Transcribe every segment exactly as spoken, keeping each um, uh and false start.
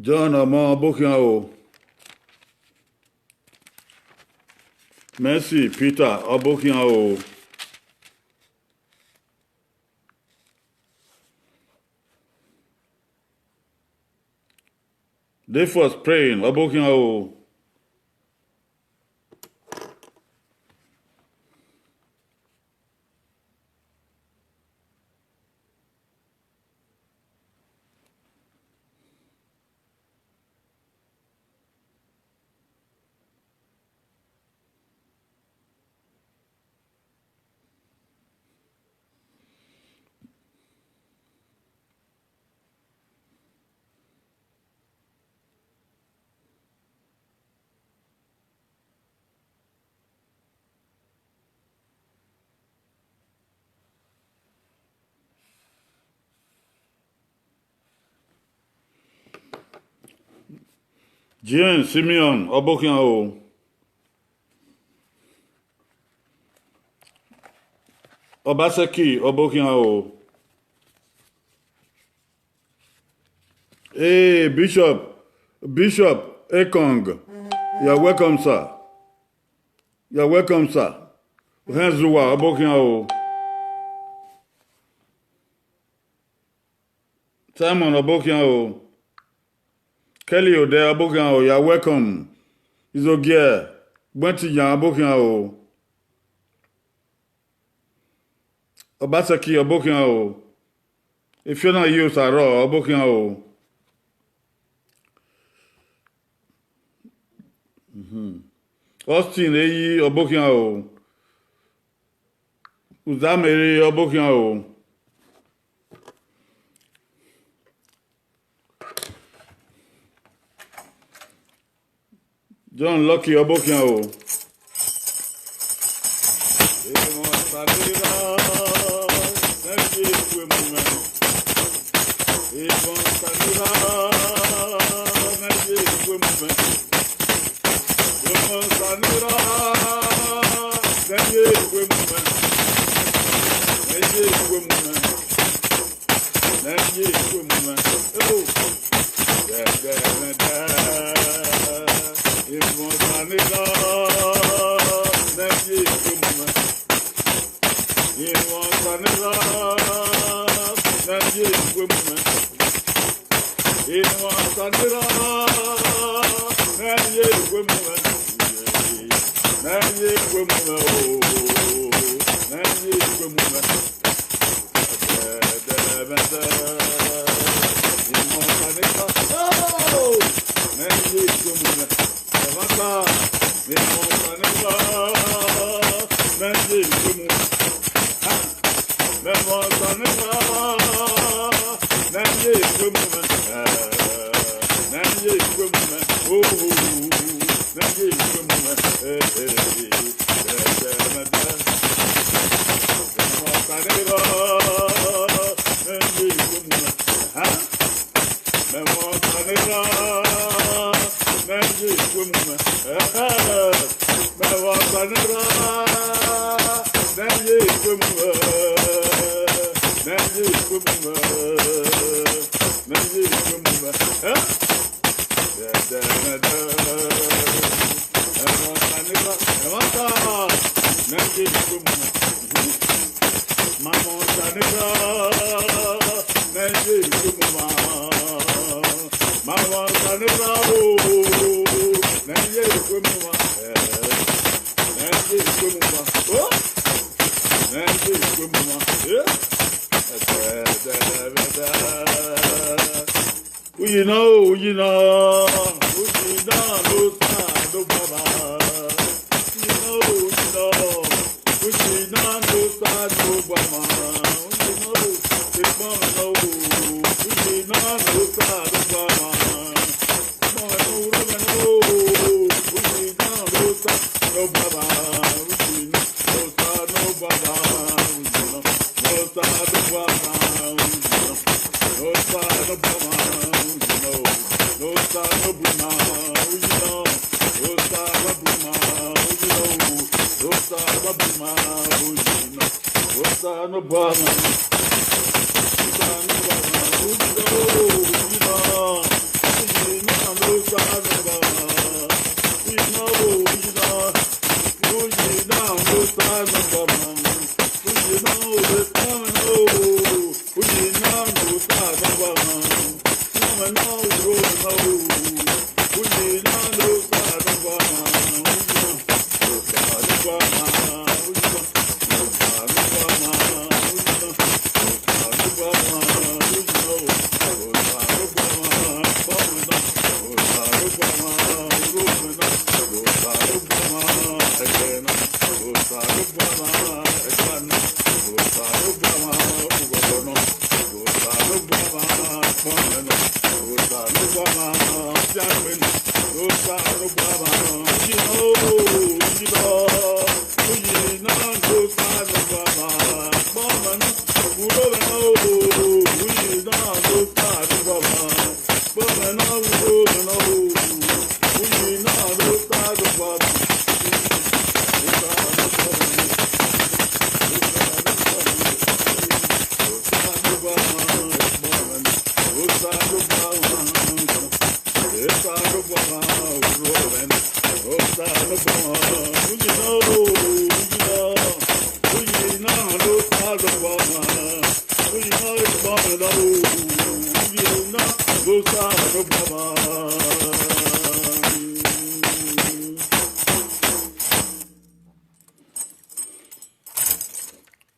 John Ọmọ, ọbokhian o. Mercy Peter, ọbokhian o. Defus Payne, ọbokhian o. Jane Simeon, ọbokhian o. Obaseki, ọbokhian o. Hey, Bishop, Bishop Ekong, you are welcome, sir. You are welcome, sir. Hẹn zuwa, ọbokhian o. Simon, ọbokhian o. Kelly Odẹ, ọbokhian o, you are welcome. Izogie, Gbẹntiyan, ọbokhian o. Obaseki, ọbokhian o. Efiona yi Osarọ, ọbokhian o. Mhm. Austin Eyi, ọbokhian o. Uzamere, ọbokhian o. John Lucky, ọbokhian o. Emwa Osanobua, mẹ ye ikhuemu mwẹ. Emwa Osanobua, mẹ ye ikhuemu mwẹ. Emwa Osanobua, mẹ ye ikhuemu mwẹ. Mẹ ye ikhuemu mwẹ. Mẹ ye ikhuemu mwẹ. Eo. Dẹdẹmwẹdẹ. Emwa Osanobua, mẹ ye ikhuemu mwẹ. Emwa Osanobua, mẹ ye ikhuemu mwẹ. Emwa Osanobua, mẹ ye ikhuemu mwẹ. Mẹ ye ikhuemu mwẹ o. Mẹ ye ikhuemu mwẹ. Dẹdẹmwẹdẹ. Emwa Osanobua, o, mẹ ye ikhuemu mwẹ. Ẹmwata, mẹ mọ Osanobua, mẹ ye ikhuemu mwẹ. Ha! Mẹ mọ Osanobua, mẹ ye ikhuemu mwẹ. Mẹ ye ikhuemu mwẹ. Oho, mẹ ye ikhuemu mwẹ. Eh, eh, eh, eh, eh, eh. Mẹ mọ Osanobua, mẹ ye ikhuemu mwẹ. Ha! Mẹ mọ Osanobua, mẹ ye ikhuemu mwẹ. Ẹhẹ. Mẹ mọ Osanobua, mẹ ye ikhuemu mwẹ. Mẹ ye ikhuemu mwẹ. Mẹ ye ikhuemu mwẹ. Ẹ? Dẹdẹmwẹdẹ. Mẹ mọ Osanobua, ẹmwata, mẹ ye ikhuemu mwẹ. Ma mọ Osanobua, mẹ ye ikhuemu mwẹ. Ma mọ Osanobua o, mẹ ye ikhuemu mwẹ. Mẹ ye ikhuemu mwẹ. O, mẹ ye ikhuemu mwẹ. Eh? Ẹdẹdẹmwẹdẹ. Uyinna o, uyinna, uyinna ne Osanobua. Uyinna o, uyinna, uyinna ne Osanobua. Uyinna o, ekpan na o, uyinna ne Osanobua. Ọmọ ẹmwẹ urhu mwẹ na o, uyinna ne Osanobua. Uyinna. Osanobua, uyinna, Osanobua, uyinna, Osanobua, uyinna, Osanobua, uyinna, Osanobua, uyinna, Osanobua, uyinna, Osanobua, uyinna, uyinna, uyinna.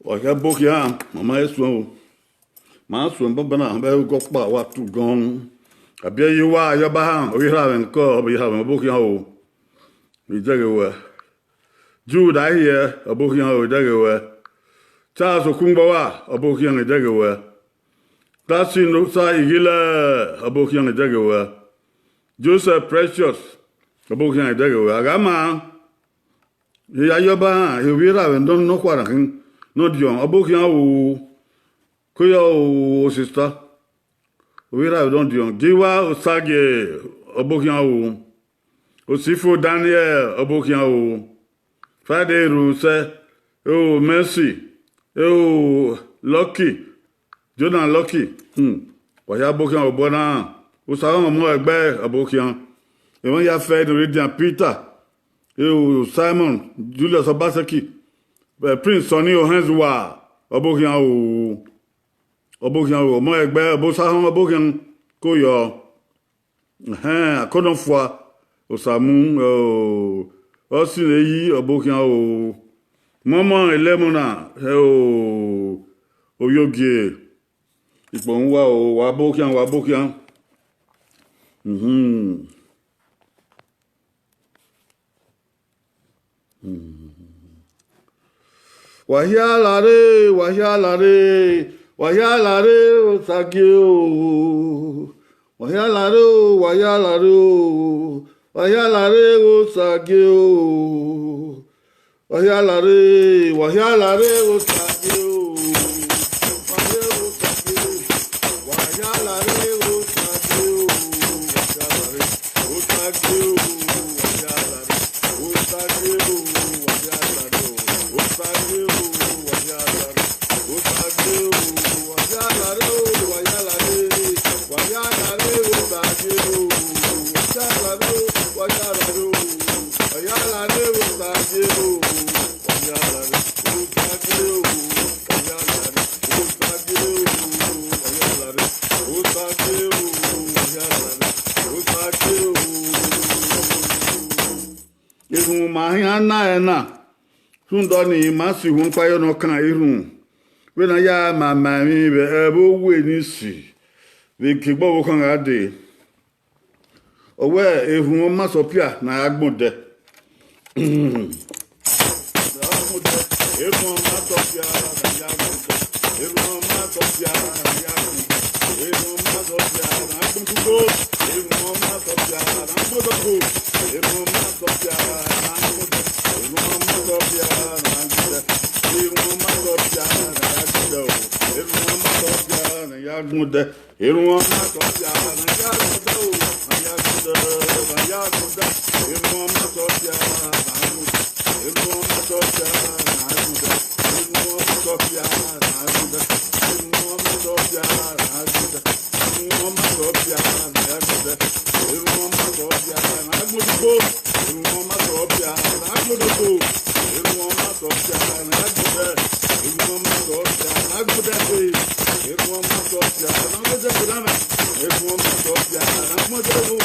Wa khia ebo khian, ma ma he suẹn o. Ma suẹn banbanna, vbe ẹghẹ ọkpa wa tu gọn. A biẹ ye uwa, Ayọba han, ovbi erha mwẹ kọ, ovbi erha mwẹ ọbo khian o. Idẹghe wẹ. Jude Ahiẹ, ọbo khian o, idẹghe wẹ. Charles Okungbowa, ọbo khian, idẹghe wẹ. Dasi Nosa Ighilẹ, ọbo khian, idẹghe wẹ. Joseph Precious, ọbo khian, idẹghe wẹ. A gha ma, e Ayọba han, e ovbi erha mwẹ nọ, nọ khuarha khin, nọ diọn, ọbo khian o, ko yọ o, sister. Ovbi erha mwẹ nọ diọn, Giwa Osagie, ọbo khian o. Osifo Daniel, ọbo khian o. Friday Erhunmwusẹ, eo Mercy, eo Lucky, Jonah Lucky, hmm, wa hia ebo khian obọ na, Osanhọn ọmọ ẹgbẹ ọbo khian, emwa ya fẹ ne Radiant Peter, eo Simon, Julius Obaseki, eh, Prince Sonny Ohenzwa, ọbo khian o, ọbo khian o, ọmọ ẹgbẹ ọbo Osanhọn ọbo khian ko yọ. Ẹhẹn, Akonọfua, Osamu, o, Austin Eyi, ọbo khian o, mọmọ Ẹlẹmọna, o, Ovbiogie, ikpọnmwẹ uwa o, wa ebo khian, wa ebo khian. Mhm. Wa hia la rre, wa hia la rre, wa hia la rre, Osagie o. Wa hia la rre o, wa hia la rre o, wa hia la rre, Osagie o. Wa hia la rre, wa hia la rre, Osagie o. Wa hia la rre, Osagie o. Wa hia la rre, Osagie o. Wa hia la rre, Osagie o. Wa hia la rre, Osagie o. Wa hia la rre, Osagie o. Wa hia la rre, Osagie o. Wa hia la rre, wa hia la rre. Wa hia la rre, Osagie o. Wa hia la rre, wa hia la rre o. Wa hia la rre, Osagie o. Wa hia la rre, Osagie o. Wa hia la rre, Osagie o. Wa hia la rre, Osagie o. Wa hia la rre, Osagie o. Erhunmwu ma hia na ẹre na, rhunmwuda ọnii, ma si uhunmwu ọkpa ye ọnọkan erhunmwu, vbene a ya ma ma emwi vbe ẹvbo uwu eni si, vbe eke egbe ọvbokhan gha dee. Ọ wẹ erhunmwu ọ ma sẹ ọpia ne a ya gbọn odẹ. Erhunmwu ọ ma sẹ ọpia ne a ya gbọn odẹ. Erhunmwu ọ ma sẹ ọpia ne a ya gbọn odẹ. Erhunmwu ọ ma sẹ ọpia ne a gbọn odugbo. Erhunmwu ọ ma sẹ ọpia ne a gbọn odogbo. Erhunmwu ọ ma sẹ ọpia ne a gbọn odẹ. Erhunmwu ọ ma sẹ ọpia ne a gbọn odẹ. Erhunmwu ọ ma sẹ ọpia ne a ya gbọn odẹ o. Erhunmwu ọ ma sẹ ọpia ne a ya gbọn odẹ. Erhunmwu ọ ma sẹ ọpia ne a ya gbọn odẹ o. A ya gbọn odẹ, a ya gbọn odẹ. Erhunmwu ọ ma sẹ ọpia ne a gbọn odẹ. Erhunmwu ọ ma sẹ ọpia ne a gbọn odẹ. Erhunmwu ọ ma sẹ ọpia ne a gbọn odẹ. Erhunmwu ọ ma sẹ ọpia ne a gbọn odẹ. Erhunmwu ọ ma sẹ ọpia ne a gbọn odẹ. Erhunmwu ọ ma sẹ ọpia ne a gbọn odugbo. Erhunmwu ọ ma sẹ ọpia ne a gbọn odogbo. Erhunmwu ọ ma sẹ ọpia ne a gbọn odẹ. Erhunmwu ọ ma sẹ ọpia ne a gbọn odẹ ẹse. Erhunmwu ọ ma sẹ ọpia ne a gbọn odẹ ẹse na mẹ. Erhunmwu ọ ma sẹ ọpia ne a gbọn odẹ ẹse.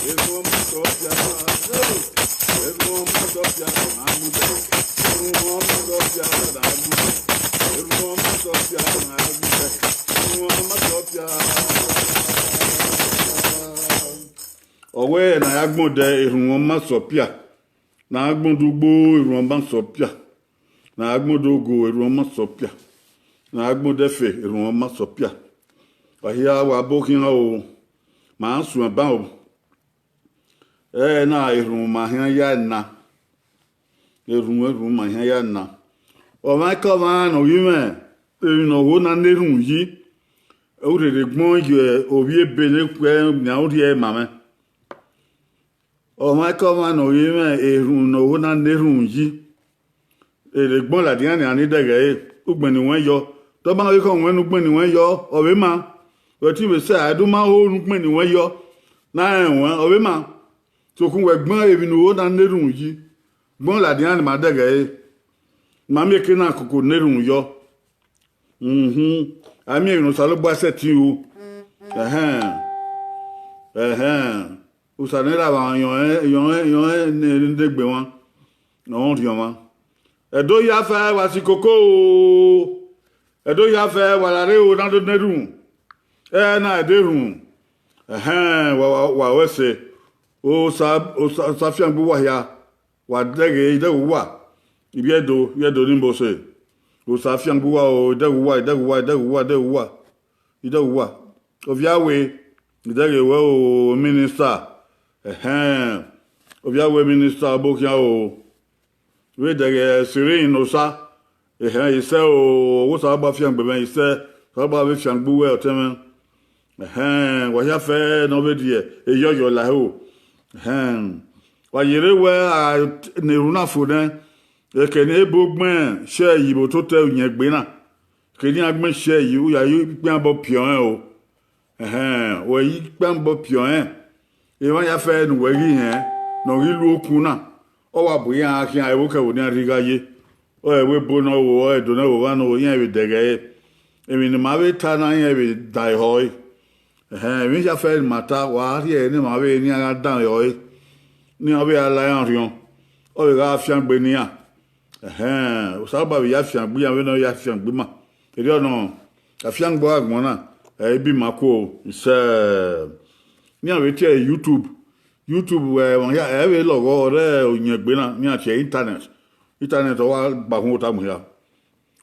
Erhunmwu ọ ma sẹ ọpia ne a gbọn odẹ. Erhunmwu ọ ma sẹ ọpia ne a gbọn odẹ. Erhunmwu ọ ma sẹ ọpia ne a gbọn odẹ. Erhunmwu ọ ma sẹ ọpia ne a gbọn odẹ. Erhunmwu ọ ma sẹ ọpia. Ọ wẹ ne a ya gbọn odẹ, erhunmwu ọ ma sẹ ọpia. Ne a gbọn odugbo, erhunmwu ọ ma sẹ ọpia. Ne a gbọn odogo, erhunmwu ọ ma sẹ ọpia. Ne a gbọn odẹ ẹfe, erhunmwu ọ ma sẹ ọpia. Wa hia, wa bọ khian o, ma suẹn ban o. Ẹ na, erhunmwu ma khian ya na. Erhunmwu, erhunmwu ma khian ya na. Ọmwaikọmwa ne ọ ghi mwẹ emwi ne ọ ho na na erhunmwu yi, u rherhe gbọn ye ovbi ebe ne khuẹ nian u rhie ma mwẹ. Ọmwaikọmwa ne ọ ghi mwẹ erhunmwu ne ọ ho na na erhunmwu yi, rherhe gbọn ladian nian ni dẹghẹ ẹre, ugbẹn ne wẹ yọ. Dọmaghe khọ wẹ ne ugbẹn ne wẹ yọ, ọ vbe ma. Wẹ te vbe sẹ a do ma ho ne ugbẹn ne wẹ yọ, na rẹn ruẹn, ọ vbe ma. Sokpan wẹ gbọn emwi ne u ho na na erhunmwu yi, gbọn ladian ne ma dẹghẹ ẹre, ma miẹn eke na koko na erhunmwu yọ. Mhm. A miẹn emwi ne Osanobua sẹtin ru. Ẹhẹn. Ẹhẹn. Osa ne erha mwa yọn ẹn, yọn ẹn, yọn ẹn ne, ne egbe mwa, ne ọ rhiọn mwa. Ẹdo hia fẹ wa si koko o. Ẹdo hia fẹ wa la rre o na do na erhunmwu. Ẹ na ẹdẹ erhunmwu. Ẹhẹn, wa, wa, wa ru ẹse. Osa, Osa, Osa fiangbe uwa hia. Wa dẹghe, idẹghe uwa. Ivbi Ẹdo, ivbi Ẹdo ni Mose. Osa fiangbe uwa o, idẹghe uwa, idẹghe uwa, idẹghe uwa, idẹghe uwa. Idẹghe uwa. Ovia wẹ, idẹghe wẹ o, minister. Ẹhẹn. Ovia wẹ minister, ọbokhian o. Vbe dẹghe sirri ne Osa. Ẹhẹn, isẹ o, ọghe Osanobua fiangbe mwẹ, isẹ, Osanobua vbe fiangbe uwẹ ọtẹn mwẹ. Ẹhẹn, wa hia fẹ ne ọ vbe rhie eyọyọ la ẹre o. Ẹhẹn, wa yerre wẹ a ne erhunmwu na fo nẹ, eke ne ebo gbẹn shẹ yi vbe ototẹ uyẹngbe na, eke ne iran gbẹn shẹ yi, u ya ye ikpian obọ piọ rẹn o. Ẹhẹn, wẹ ye ikpian obọ piọ rẹn, emwa ya fẹ ne uwẹ ghi hẹn, ne ọ ghi lu okun na, ọ wa bu iran khian ẹvbo kẹvbo ne iran rhie gha ye. Ọ ẹvbo ebo ne ọ ro, ọ Ẹdo ne ọ ro, ọmwa ne ọ ro, iran vbe dẹghe ẹre. Emwi ne ima vbe ta na, iran vbe dan ehọ ẹre. Ẹhẹn, emwi hia fẹ ne ima ta, wa rhie ẹre ne ima vbe ne iran gha dan ehọ ẹre, ne iran vbe gha la iran orhiọn, ọ vbe gha fiangbe ne iran. Ẹhẹn, Osanobua vbe ya fiangbe iran vbene ọ ya fiangbe ima. Erriọ nọ, afiangbe agbọn na, ẹ i bi ima kuo isẹ. Ne iran vbe tie ẹre YouTube, YouTube, ẹ, emwa hia, ẹ vbe lọghọ, ọ rre uyẹngbe na, ne iran tie internet. Internet ọ wa gba uhunmwu ota mu hia.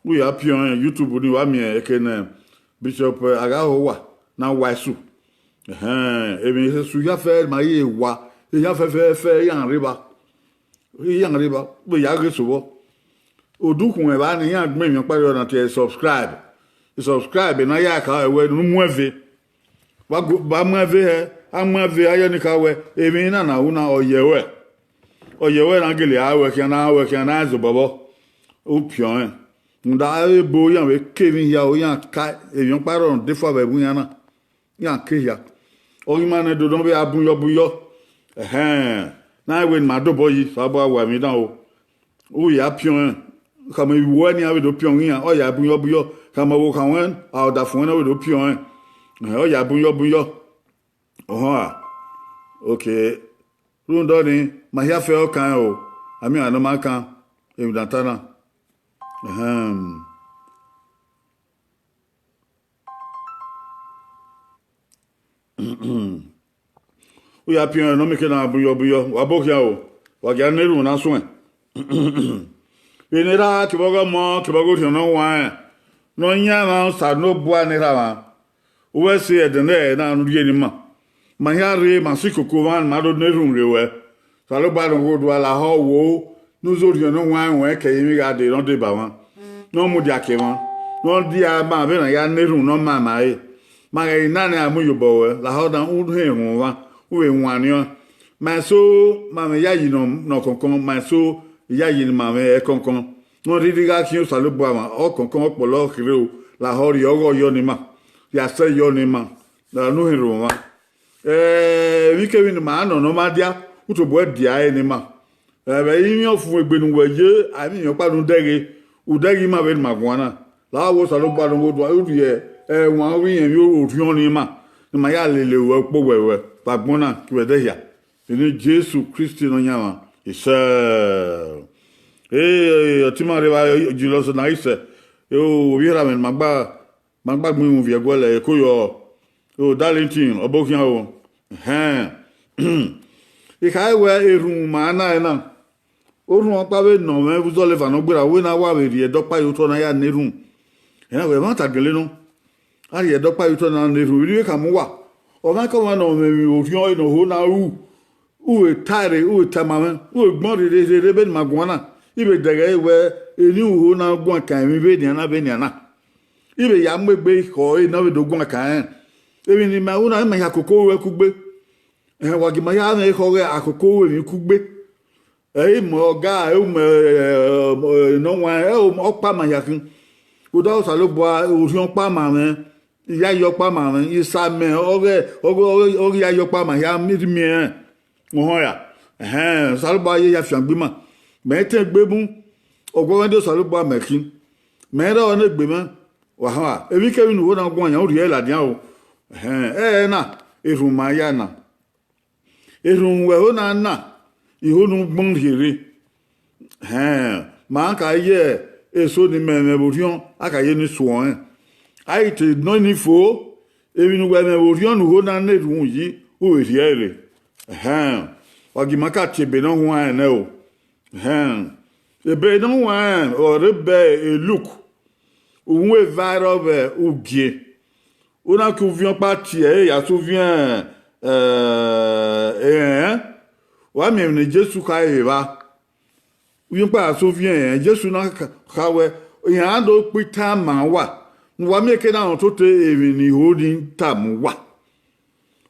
U ya piọn ẹn, YouTube ni wa miẹn eke ne Bishop, ẹ, Aghahowa na wa ẹsu. Ẹhẹn, emwi esu hia fẹ ma ye wa, ehia fẹfẹfẹ iran rre evba. Iran rre evba, vbe ya ghe eso vbọ. Odukhunmwu evba ne iran gbẹn emwi ọkpa rriọ na tie subscribe. Subscribe ne a ya ka wẹ ne u muẹn ve. Wa gu-, wa muẹn ve hẹ, a muẹn ve, a yọ ni ka wẹ, emwi na na ru na, ọ yẹ ruẹ. Ọ yẹ ruẹ na gele a ruẹ khian, na ruẹ khian, na zobọ vbọ. U piọn rẹn. Rhunmwuda avbe ebo iran vbe ke emwi hia o, iran ka emwi ọkpa rrọọ de fua vbe ẹvbo iran na. Iran ke hia. Ọ ghi ma nẹ, do nọ vbe a bun yọ, bun yọ. Ẹhẹn, na wẹ ne ima dobọ yi, Osanobua wa emwi dan o. U ya piọn rẹn, khama ivbi uwẹ ne iran vbe do piọn iran, ọ ya bun yọ, bun yọ. Khama ọvbokhan ruẹn, a ọdafẹn ruẹn ne ọ vbe do piọn rẹn. Ẹhẹn, ọ ya bun yọ, bun yọ. Ọhọn a. Okay. Rhunmwuda ọnii, ma hia fẹ ọkan o, a miẹn ọmwa ne ọ ma kan, emwi ne a ta na. Ẹhẹn. U ya piọn ne ọ mieke na bun yọ, bun yọ, wa bọ khian o, wa gia na erhunmwu na suẹn. Vbene erha kevbe ọghe ọmọ kevbe ọghe orhiọn ne ọ huanrẹn, ne ọ yan emwa Osanobua ne erha mwa, u wẹ sẹ ẹdẹ ne ẹre na rhie ne ima. Ma hia rre, ma si koko mwa ne ima do na erhunmwu rre ruẹ. Osanobua ne ọ ghe odua lahọ wo, ne u zẹ orhiọn ne ọ huanrẹn ruẹn ke ẹrinmwi gha dee ne ọ deba mwa, ne ọ mudia ke mwa, ne ọ dia ma vbene a ya na erhunmwu ne ọ ma ma ẹre. Ma ghẹ i na ne a mu iyobọ ruẹ, lahọ na u họn erhunmwu mwa, u vbe wan nian. Ma eso, ma mwẹ iyayi nọ, nọ kọnkọn, ma eso, iyayi ne ima mwẹ ẹkọnkọn. Ne ọ rhirhi gha khian Osanobua mwa, ọ kọnkọn ọ kpọlọ kherhe o, lahọ rhie ọghọ yọ ne ima, rhie asẹ yọ ne ima, lahọ ne u họn erhunmwu mwa. Ẹ, emwikemwi ne ima nọ ne ọ ma dia, u tobọ ẹre dia ẹre ne ima. Ẹ, vbe ivbi ọfumwegbe ne uwẹ ye, a i mwẹ emwi ọkpa ne u dẹghe, u dẹghe ima vbene ima guan na. Lahọ wẹ Osanobua ne ọ ghe odua, u rhie ẹwaẹn vbe irẹn vbe orhiọn ne ima, ne ima ya lele ruẹ ukpo wẹ ruẹ vbe agbọn na, ke vbe ẹdẹhia. Vbene Jesu Kristi Nọyaẹnmwa, isẹ. Ee, ọtẹn ima rre evba, Julius na isẹ. Ovbi erha mwẹ ne ima gba, ma gba gbẹn uhunmwu viẹ guẹlẹ, eko yọ. O, Darlington, ọ bọ khian o. Ẹhẹn. I khare wẹ erhunmwu ma na ẹre na. Orhunmwu ọkpa vbe nọ mwẹ vbe uzọla eva ne ọ gberra, wẹ ne a wa vbe rhie ẹdẹ ọkpa ye otọ ne a ya na erhunmwu. Ẹna wẹ, ẹmwata gele nọ. A rhie ẹdẹ ọkpa ye otọ na ne erhunmwu vbe khama uwa. Ọmwaikọmwa ne ọ mwẹ emwi orhiọn ẹre ne ọ ho na ru, u vbe ta ẹre, u vbe tama mwẹ, u vbe gbẹn rere rere vbene ima guan na. I vbe dẹghe ẹre wẹ, eni u ho na guan kan emwi vbenian na, vbenian na. I vbe ya mu egbe ekhọe ne ọ vbe do guan kan rẹn. Emwi ne ima ru na, ima hia koko ruẹ kugbe. Ẹhẹn, wa gie ima ya mwẹ ekhọe ọghe akoko ru emwi kugbe. Ẹ i mu ọga, ẹ i mu, ẹ, ẹ, ẹ, ne ọ wan, ẹ, ọkpa ma hia khin. Rhunmwuda Osanobua, orhiọn ọkpa ma mwẹ, iyayi ọkpa ma mwẹ, isamẹ ọghe, ọghe, ọghe, ọghe iyayi ọkpa ma hia miẹn rẹn. Ohọn ra? Ẹhẹn, Osanobua ye ya fiangbe ima. Mẹ i tẹn egbe mu, ọguọmwadia Osanobua mẹ khin. Mẹ i rrọọ ne egbe mwẹ, wa họn ra? Emwikemwi ne u ho na guan yan, u rhie ẹre ladian o. Ẹhẹn, ẹre na, erhunmwu ma ya na. Erhunmwu wẹ ho na na, I ho ne u gbọn rhie rre. Ẹhẹn, ma ka ye eso ni mẹ mwẹ vbe orhiọn, a ka ye ne suẹn ọnrẹn. A i te nọ ni fo, emwi ne uwẹ mwẹ vbe orhiọn ne u ho na na erhunmwu yi, u vbe rhie ẹre. Ẹhẹn, wa gie ima ka tie ebe ne ọ huanrẹn nẹ o. Ẹhẹn, ebe ne ọ huanrẹn ọre ebe Luk, uhunmwu eva ẹre ọ vbe ugie. U na ke uviẹn ọkpa tie ẹre ya sẹ uviẹn, ẹ, ẹrẹnrẹn. Wa miẹn emwi ne Jesu khare vbe evba. Uviẹn ọkpa ya sẹ uviẹn ẹrẹnrẹn, Jesu na kha wẹ, iran do kpe itan ma uwa, ne uwa miẹn eke na rẹn ototọ emwi ne I ho ni tama uwa.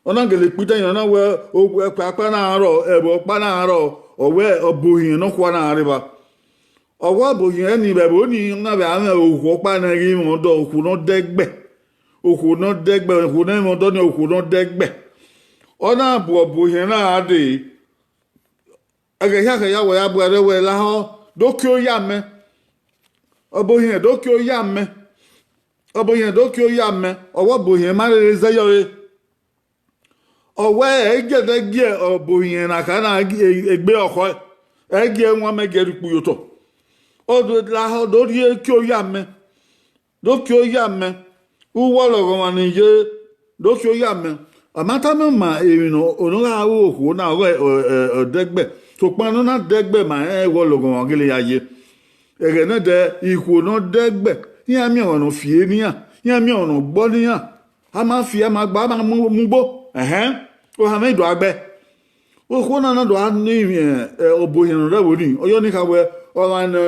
Ọ na gele kpe itan yan, ọ na wẹ, okpia ọkpa na rrọọ, ẹvbo ọkpa na rrọọ, ọ wẹ ọbohiẹn nọkhua na rre evba. Ọ wẹ ọbohiẹn ni vbe ẹvbo ni, ọ na vbe a mwẹ okhuo ọkpa ne ghi mwẹ ọdọ, okhuo ne ọ dẹgbẹ. Okhuo ne ọ dẹgbẹ, okhuo ne ẹ i mwẹ ọdọ ni, okhuo ne ọ dẹgbẹ. Ọ na bu ọbohiẹn na dee. Ẹghẹ hia khẹ ya wẹ ya bu ẹre wẹ lahọ, do kie oya mẹ. Ọbohiẹn do kie oya mẹ. Ọbohiẹn do kie oya mẹ. Ọ wẹ ọbohiẹn ma rere zẹ yọ re. Ọ wẹ ẹ i gie ẹdẹ gie ọbohiẹn na kha na egbe ọkhọe, ẹ i gie ẹwaẹn mẹ gie rhie ukpu ye otọ. Ọ do lahọ do rhie kie oya mẹ. Do kie oya mẹ, uwu ọlọghọmwa ni ye, do kie oya mẹ. Ọ ma tama ma emwi ne ọ gha ru okhuo na ọghe ọ dẹgbẹ, sokpan ne ọ na dẹgbẹ ma rẹn vbe ọlọghọmwa gele ya ye. Ẹghẹ nẹdẹ, ikhuo ne ọ dẹgbẹ, iran miẹn ọmwa ne ọ fi eni iran, iran miẹn ọmwa ne ọ gbọ ne iran. A ma fi, a ma gba, a ma mu mu ugbo. Ẹhẹn, ohanmwẹ do gha gbe. Okhuo na na do gha ne ivbiẹn, ẹ, ọbohiẹn ne ọ rre ẹvbo ni, ọ yọ ne I kha wẹ, ọmwa ne,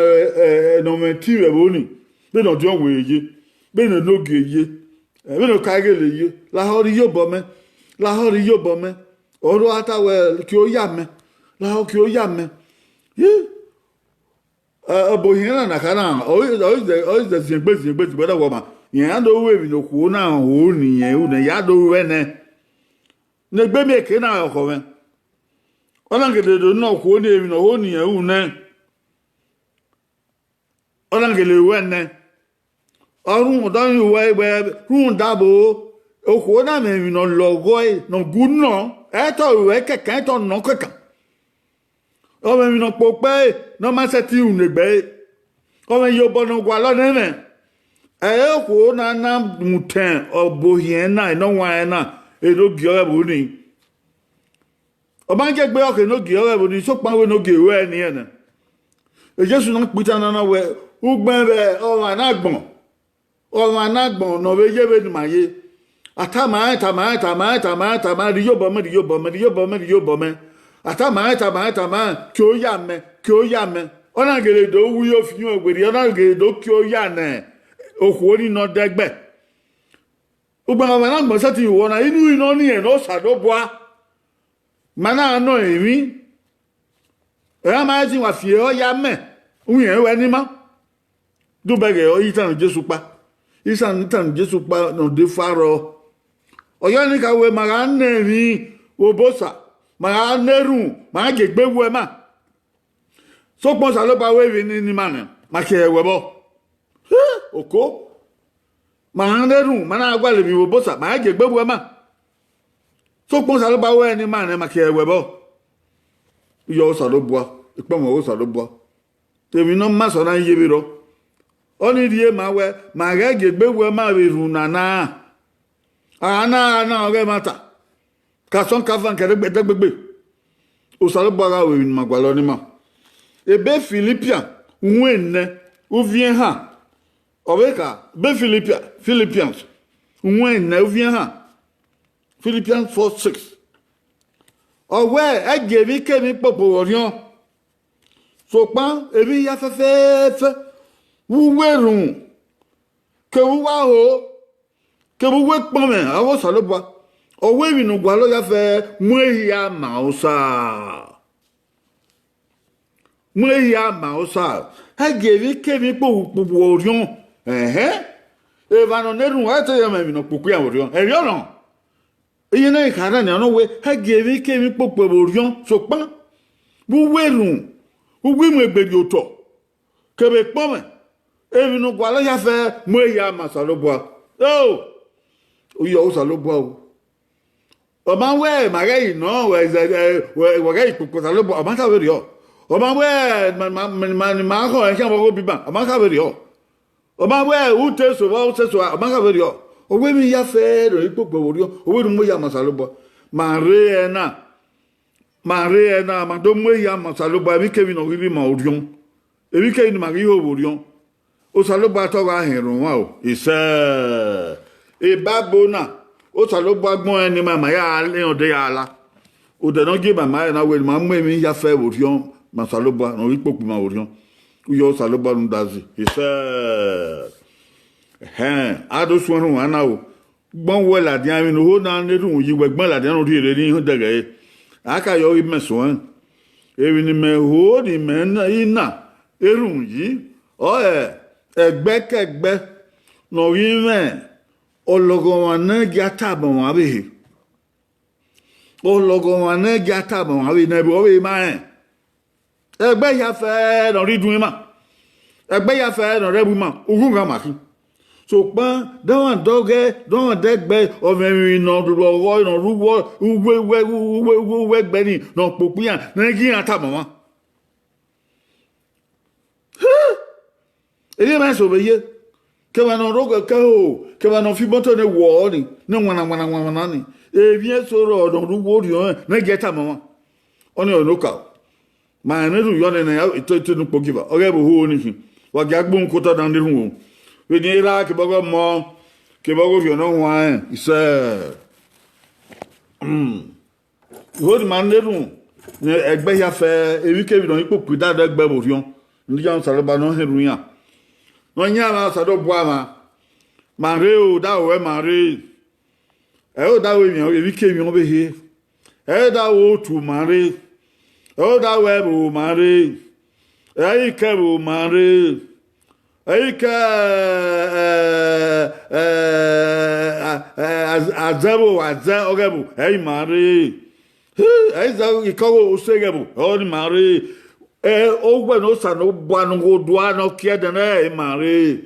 ẹ, ẹ, ne ọ mwẹ eti vbe ẹvbo ni, vbene ọdiọn wẹ ye, vbene onogie ye, ẹ, vbene oka ighele ye, lahọ rre iyobọ mẹ, lahọ rre iyobọ mẹ. Ọ rre a ta wẹ, kie oya mẹ, lahọ kie oya mẹ. Ye, ẹ, ọbohiẹn na na kha na, ọ i, ọ i zẹ, ọ i zẹ ziengbe ziengbe ziengbe da wẹ ọmwa, rẹn na do ru emwi ne okhuo na ho ne irẹn ru nẹ, ya do ru ẹnẹ. Ne egbe miẹn eke na ọkhọ mwẹ. Ọ na gele do nọ okhuo ni emwi ne ọ ho ne irẹn ru nẹ. Ọ na gele ruẹ nẹ. Ọ rhunmwuda ọnii ruẹ wẹ, rhunmwuda vbo, okhuo na mwẹ emwi ne ọ lọghọe, ne ọ gu nọ, ẹ i tọ ruẹ kẹkan, ẹ i tọ nọ kẹkan. Ọ mwẹ emwi ne ọ kpokpo ẹre ne ọ ma sẹtin ru ne egbe ẹre. Ọ mwẹ iyobọ ne ọ gualọ ne ẹmwẹ. Ẹ i re okhuo na na mutan ọbohiẹn na, ne ọ wan ẹre na, enogie ọghe ẹvbo ni. Ọ ma gie egbe ọke enogie ọghe ẹvbo ni, sokpan wẹ enogie ruẹ ni ẹnẹ. Jesu na kpe itan na na wẹ, ugbẹn vbe ọmwa ne agbọn, ọmwa ne agbọn ne ọ vbe ye vbene ima ye. A tama rẹn, tama rẹn, tama rẹn, tama rẹn, tama rẹn, rhie iyobọ mẹ, rhie iyobọ mẹ, rhie iyobọ mẹ, rhie iyobọ mẹ. A tama rẹn, tama rẹn, tama rẹn, kie oya mẹ, kie oya mẹ. Ọ na gele do wu ofian werriẹ, ọ na gele do kie oya ne okhuo ni ne ọ dẹgbẹ. Ugbẹn ọmwa ne agbọn sẹtin ru ọna, inu i nọ ni rẹn ne Osanobua. Ma na nọ emwi. Ẹ ma zin wa fi ehọ ya mẹ, uyẹn ruẹ ni ma. Dubẹghe ọ, itan Jesu kpa. Isan itan Jesu kpa ne ọ de fa rrọọ. Ọ yọ ni kha wẹ ma gha na emwi vbe Obosa, ma gha na erhunmwu, ma gha gie egbe wu ẹe ma. Sokpan Osanobua wẹ emwi ni ni ma nẹ, ma khiẹ ẹwẹ vbọ. Oko. Ma gha na erhunmwu, ma na gualọ emwi vbe Obosa, ma gha gie egbe wu ẹe ma. Sokpan Osanobua wẹ ne ima nẹ, ma khiẹ ẹwẹ vbọ. Iyọ Osanobua, ikpọnmwẹ ọghe Osanobua. Emwi ne ọ ma sẹ ọna ye vberriọ. Ọnii rhie ma wẹ, ma ghẹ gie egbe wu ẹe ma vbe erhunmwu na na. A na gha na ọghe ẹmwata. Ka sọn ka van kẹdẹgbẹdẹ gbegbe. Osanobua gha ru emwi ne ima gualọ ne ima. Ebe Filipian, uhunmwu enẹ, uviẹn ehan. Ọ vbe kha, ebe Filipian, Philippians. ruẹn ne uviẹn han. Philippians four six. Ọ wẹẹ, ẹ gie emwikemwi kpokpo vbe orhiọn, sokpan emwi hia fẹfẹfẹ vbe uwu erhunmwu, kevbe uwu aho, kevbe uwu ekpọnmwẹ avbe Osanobua, ọ wẹẹ emwi ne u gualọ ya fẹ mu ehia ma Osa. Mu ehia ma Osa, ẹ gie emwikemwi kpokpo vbe orhiọn. Ẹhẹn, evba ne ọ na erhunmwu, ẹ te ye mwẹ emwi ne ọ kpokpo iran vbe orhiọn, ẹrriọ nọ. Iye ne I kha na nian nọ wẹẹ, ẹ gie emwikemwi kpokpo vbe orhiọn, sokpan vbe uwu erhunmwu, uwu imuegbe rriotọ, kevbe ekpọnmwẹ, emwi ne u gualọ ya fẹ mu ehia ma Osanobua. O, u yọ Osanobua o. Ọ ma wẹẹ ma ghẹ yi nọ, wẹ zẹ, ẹ, wẹ, wẹ ghẹ yi kpokpo Osanobua, ọ ma kha vberriọ. Ọ ma wẹẹ ma, ma, ma, ma, ma khọn ẹn khian vbe ọghe obiban, ọ ma kha vberriọ. Ọ ma wẹẹ u te so vbe, u te so, ọ ma kha vberriọ. Ọ wẹẹ emwi hia fẹ ne ọ re ikpokpo vbe orhiọn, ọ wẹẹ ne u mu ehia ma Osanobua. Ma rre ẹna, ma rre ẹna, ma do mu ehia ma Osanobua, emwikemwi ne ọ ghi rre ima orhiọn, emwikemwi ne ima ghi ho vbe orhiọn. Osanobua te ọ gha họn erhunmwu o, isẹ. Ebabo na, Osanobua gbẹn ọnrẹn ne ima, ma ya rẹn odẹ ya la. Odẹ ne ọ gie ima ma rẹn na wẹẹ ne ima mu emwi hia fẹ vbe orhiọn ma Osanobua ne ọ re ikpokpo ima vbe orhiọn. U yọ Osanobua rhunmwuda zẹ, isẹ. Ẹhẹn, a do suẹn erhunmwu na o. Gbọn wẹ ladian, emwi ne u ho na ne erhunmwu yi, wẹ gbọn ladian ne u rhie rre ne I dẹghe ẹre. A ka yọ ghi mẹ suẹn. Emwi ne imẹ ho ne imẹ na, I na erhunmwu yi, ọre ẹgbẹkẹgbẹ ne ọ ghi mwẹ ọlọghọmwa ne gie a tama ọmwa vbe ehe. Ọlọghọmwa ne gie a tama ọmwa vbe ne ẹvbo ọ vbe ma rẹn. Ẹgbẹ hia fẹ ne ọ rre idun ima, ẹgbẹ hia fẹ ne ọ rre ẹvbo ima, ughughan ma khin. Sokpan, dọmwadẹ ọghẹ, dọmwadẹ ẹgbẹ, ọ mwẹ emwi ne ọ rhọghọ, ne ọ rre uwu, uwu, uwu, uwu, uwu ẹgbẹ ni, ne ọ kpokpo iran, ne gie iran tama ọmwa. Erriọ mwẹ eso vbe ye, kevbe ne ọ rre oghẹ kẹ ho, kevbe ne ọ fi imoto ne wọ ni, ne wana wana wana ni, emwi eso rrọọ ne ọ rre uwu orhiọn rẹn, ne gie tama ọmwa. Ọnii ọre ne okaro. Ma rẹn ne erhunmwu yọ nene, ito, ito ne ukpogieva, ọghe ẹvbo ho ni khin. Wa gia gbe uhunmwu ke otọ dan ne erhunmwu o. Vbene erha kevbe ọghe ọmọ, kevbe ọghe orhiọn ne ọ huanrẹn, isẹ. Ho ne ima na erhunmwu, ne ẹgbẹ hia fẹ, emwikemwi ne ọ re ikpokpo idadọ ẹgbẹ vbe orhiọn, ne iran Osanobua ne ọ họn erhunmwu iran. Ne ọ yan mwa Osanobua mwa, ma rre o, odaro ruẹ ma rre. Ẹ i re odaro emwi, emwikemwi ọvbehe. Ẹ i re odaro otu ma rre. Ẹ i re odaro ẹvbo ma rre. Ẹ i re ikẹ ẹvbo ma rre. Ẹ i re ikẹ, ẹ, ẹ, ẹ, azẹ ẹvbo, azẹ ọghe ẹvbo, ẹ i re ima rre. Ẹ i re ikọgho ose ọghe ẹvbo, ọ ni ima rre. Ẹ, uwẹ ne Osanobua ne u ghe odua ne ọ kie ẹdẹnẹrẹ ima rre.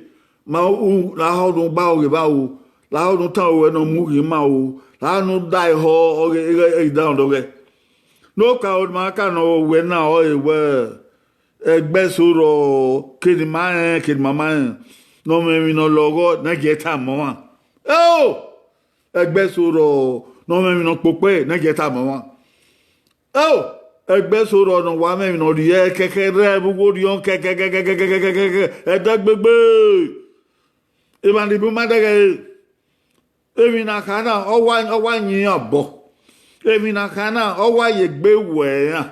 Ma u, lahọ ne u gba ọghe evba o, lahọ ne u tama ruẹ ne ọ mu ghe ima o, lahọ ne u da ehọ ọghe, ighẹ, ighẹ, ighẹ, ighẹ. Ne okaro ne ima ka nọ wẹ na ọrọre wẹ, ẹgbẹ eso rrọọ, kene ima rẹn, kene ima ma rẹn, ne ọ mwẹ emwi ne ọ lọghọ, ne a gie tama ọmwa. Eo! Ẹgbẹ eso rrọọ, ne ọ mwẹ emwi ne ọ kpokpo ẹre, ne a gie tama ọmwa. Eo! Ẹgbẹ eso rrọọ ne ọ wa mwẹ emwi ne ọ rhie kẹkẹ rre vbe uwu orhiọn kẹkẹkẹkẹkẹkẹ, ẹdẹ gbegbe. Emwa ni bu ima dẹghe ẹre. Emwi ne a kha na, ọ wa, ọ wa yin iran obọ. Emwi ne a kha na, ọ wa ye egbe wẹ iran.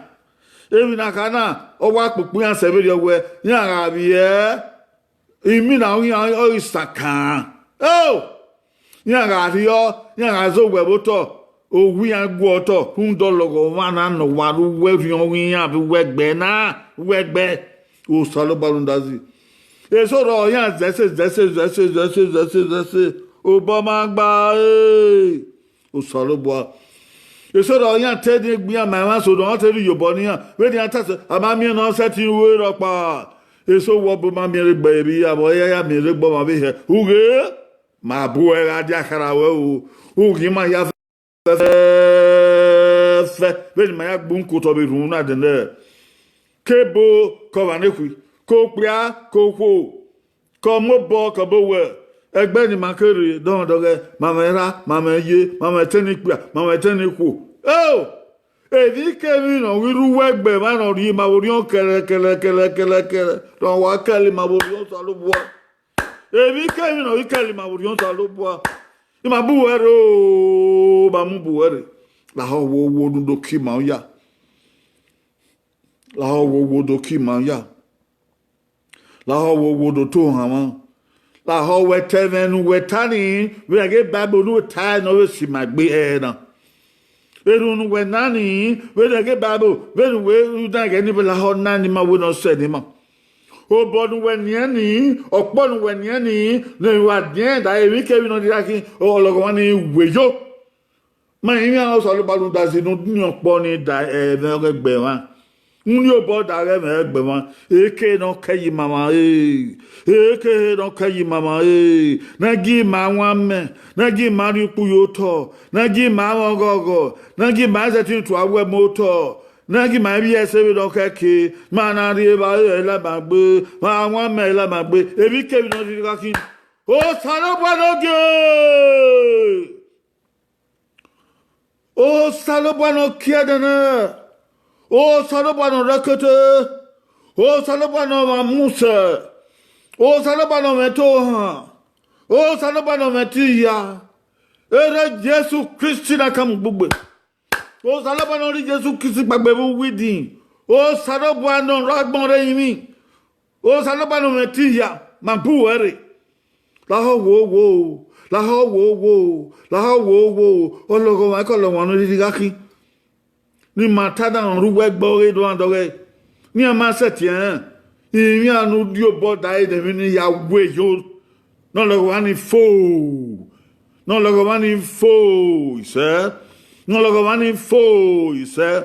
Emwi ne a kha na, ọ wa kpokpo iran sẹ vberriọ wẹ, iran gha vbiẹ, imina iran ọghe isankan. Eo! Iran gha rhiọ, iran gha zẹ owẹ vbe otọ, owa iran gu otọ, rhunmwuda ọlọghọmwa na ne ọ wa rre uwu orhiọn iran vbe uwu ẹgbẹ na, uwu ẹgbẹ. Osanobua rhunmwuda zẹ. Eso rrọọ iran zẹ ẹse, zẹ ẹse, zẹ ẹse, zẹ ẹse, zẹ ẹse, zẹ ẹse. Obọ ma gba ẹre. Osanobua. Eso rrọọ iran te ne egbe iran ma emwa so ne ọ te rri iyobọ ne iran. Vbene iran ta sẹ, a ma miẹn ne ọ sẹtin ru rọkpa. Eso wẹ obọ ma miẹn rre gbe emwi, avbe ọ ya ya miẹn rre gbe ọmwa vbe hẹ. Ughe, ma bu ẹre gha dia khara ruẹ o. Ughe ima hia fẹfẹfẹ, vbene ima ya gbe uhunmwu ke otọ vbe erhunmwu na dẹnẹrẹ. Ke ebo, ke ọmwa ne khui, ke okpia, ke okhuo, ke ọmobọ, ke ọbowẹ, ẹgbẹ ne ima ke rre dọmwadẹ ọghẹ, ma mwẹ erha, ma mwẹ iye, ma mwẹ ẹtin ne ikpia, ma mwẹ ẹtin ne ikhuo. Eo! Emwikemwi ne ọ ghi rre uwu ẹgbẹ mwa ne ọ rhie ima vbe orhiọn kẹrẹ, kẹrẹ, kẹrẹ, kẹrẹ, kẹrẹ, ne ọ wa kẹlẹ ima vbe orhiọn Osanobua. Emwikemwi ne ọ ghi kẹlẹ ima vbe orhiọn Osanobua. Ne ima bu uwẹ rre o, ma mu bu uwẹ rre. Lahọ wowo ne u do ke ima ya. Lahọ wowo do ke ima ya. Lahọ wowo do to ohanmwa. Lahọ wẹ ta ẹmwẹ ne uwẹ ta ni, vbene ẹghẹ Bible ne uwẹ ta ne ọ vbe si ima egbe ẹre na. Erhunmwu ne uwẹ na ni, vbene ẹghẹ Bible, vbene uwẹ rhunmwuda ẹghẹ ne lahọ na ni ima, wẹ ne ọ sẹ ne ima. Obọ ne uwẹ niẹn ni, ọkpọ ne uwẹ niẹn ni, ne wa diẹn da emwikemwi ne ọ rhirhi khin, ọlọghọmwa ni wẹ yo. Ma rinmwian Osanobua rhunmwuda zẹ ne u ni ọkpọ ni da ẹmwẹ ọghe ẹgbẹe mwa. U ni obọ da ghe ẹmwẹ ẹgbẹe mwa. Eke ne ọ kẹ ye ima mwa, ee. Eke ne ọ kẹ ye ima mwa, ee. Ne gie ima wan amẹ, ne gie ima rhie ukpu ye otọ, ne gie ima mwẹ ọghọghọ, ne gie ima zẹtin tua wẹ mu otọ, ne gie ima vbiẹ ẹse vbene ọ kẹke, ma na rhie evbare ẹre la ima gbe, ma wan amẹ la ima gbe, emwikemwi ne ọ rhirhi gha khin. Osanobua ne ogie! Osanobua ne ọ kie ẹdẹnẹ, Osanobua ne ọ rre ẹkete, Osanobua ne ọ mwa musẹ, Osanobua ne ọ mwẹ ẹtohan, Osanobua ne ọ mwẹ ẹtin hia, erha Jesu Kristi ne a ka mu ugbugbe. Osanobua ne ọ rhie Jesu Kristi kpaegbe vbe uwu idin, Osanobua ne ọ rre agbọn rre ẹrinmwi, Osanobua ne ọ mwẹ ẹtin hia, ma bu uwẹ rre. Lahọ wowo, lahọ wowo, lahọ wowo, ọlọghọmwa ke ọlọghọmwa ne ọ rhirhi gha khin. Ne ima ta da rhie uwu ẹgbẹ ọghe dọmwadẹ ọghẹe, ne iran ma sẹtin rẹn, ivbian ne u rhie obọ da ẹre ne emwi ni ya wẹ yo. Ne ọlọghọmwa ni fo, ne ọlọghọmwa ni fo, isẹ, ne ọlọghọmwa ni fo, isẹ,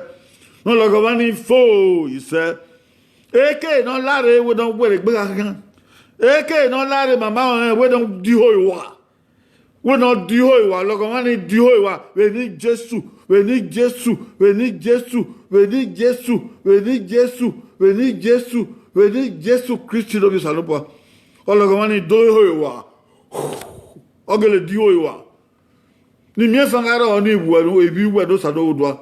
ne ọlọghọmwa ni fo, isẹ. Eke ne ọ la rre, wẹ ne ọ wẹ rre egbe gha khian. Eke ne ọ la rre, mama ọnrẹn, wẹ ne ọ di iho rua. Wẹ ne ọ di iho rua, ọlọghọmwa ni di iho rua, vbe eni Jesu, vbe eni Jesu, vbe eni Jesu, vbe eni Jesu, vbe eni Jesu, vbe eni Jesu Kristi ne ovbi Osanobua. Ọlọghọmwa ni do iho rua, ọ gele di iho rua. Ne imiẹnfan gha rrọọ ni wẹ, evbi wẹ ne Osanobua.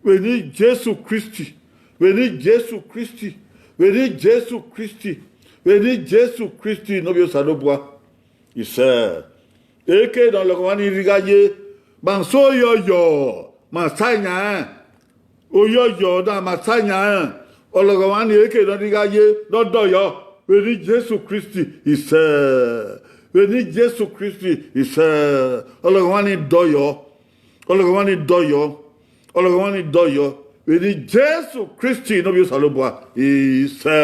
Vbe eni Jesu Kristi, vbe eni Jesu Kristi, vbe eni Jesu Kristi, vbe eni Jesu Kristi ne ovbi Osanobua. Isẹ, eke ne ọlọghọmwa ni rhirhi gha ye, ma sẹ oyọyọ, ma sa yan rẹn. Oyọyọ na ma sa yan rẹn. Ọlọghọmwa ni eke ne ọ rhirhi gha ye, ne ọ dọyọ, vbe eni Jesu Kristi, isẹ. Vbe eni Jesu Kristi, isẹ. Ọlọghọmwa ni dọyọ. Ọlọghọmwa ni dọyọ. Ọlọghọmwa ni dọyọ. Vbe eni Jesu Kristi ne ovbi Osanobua, isẹ.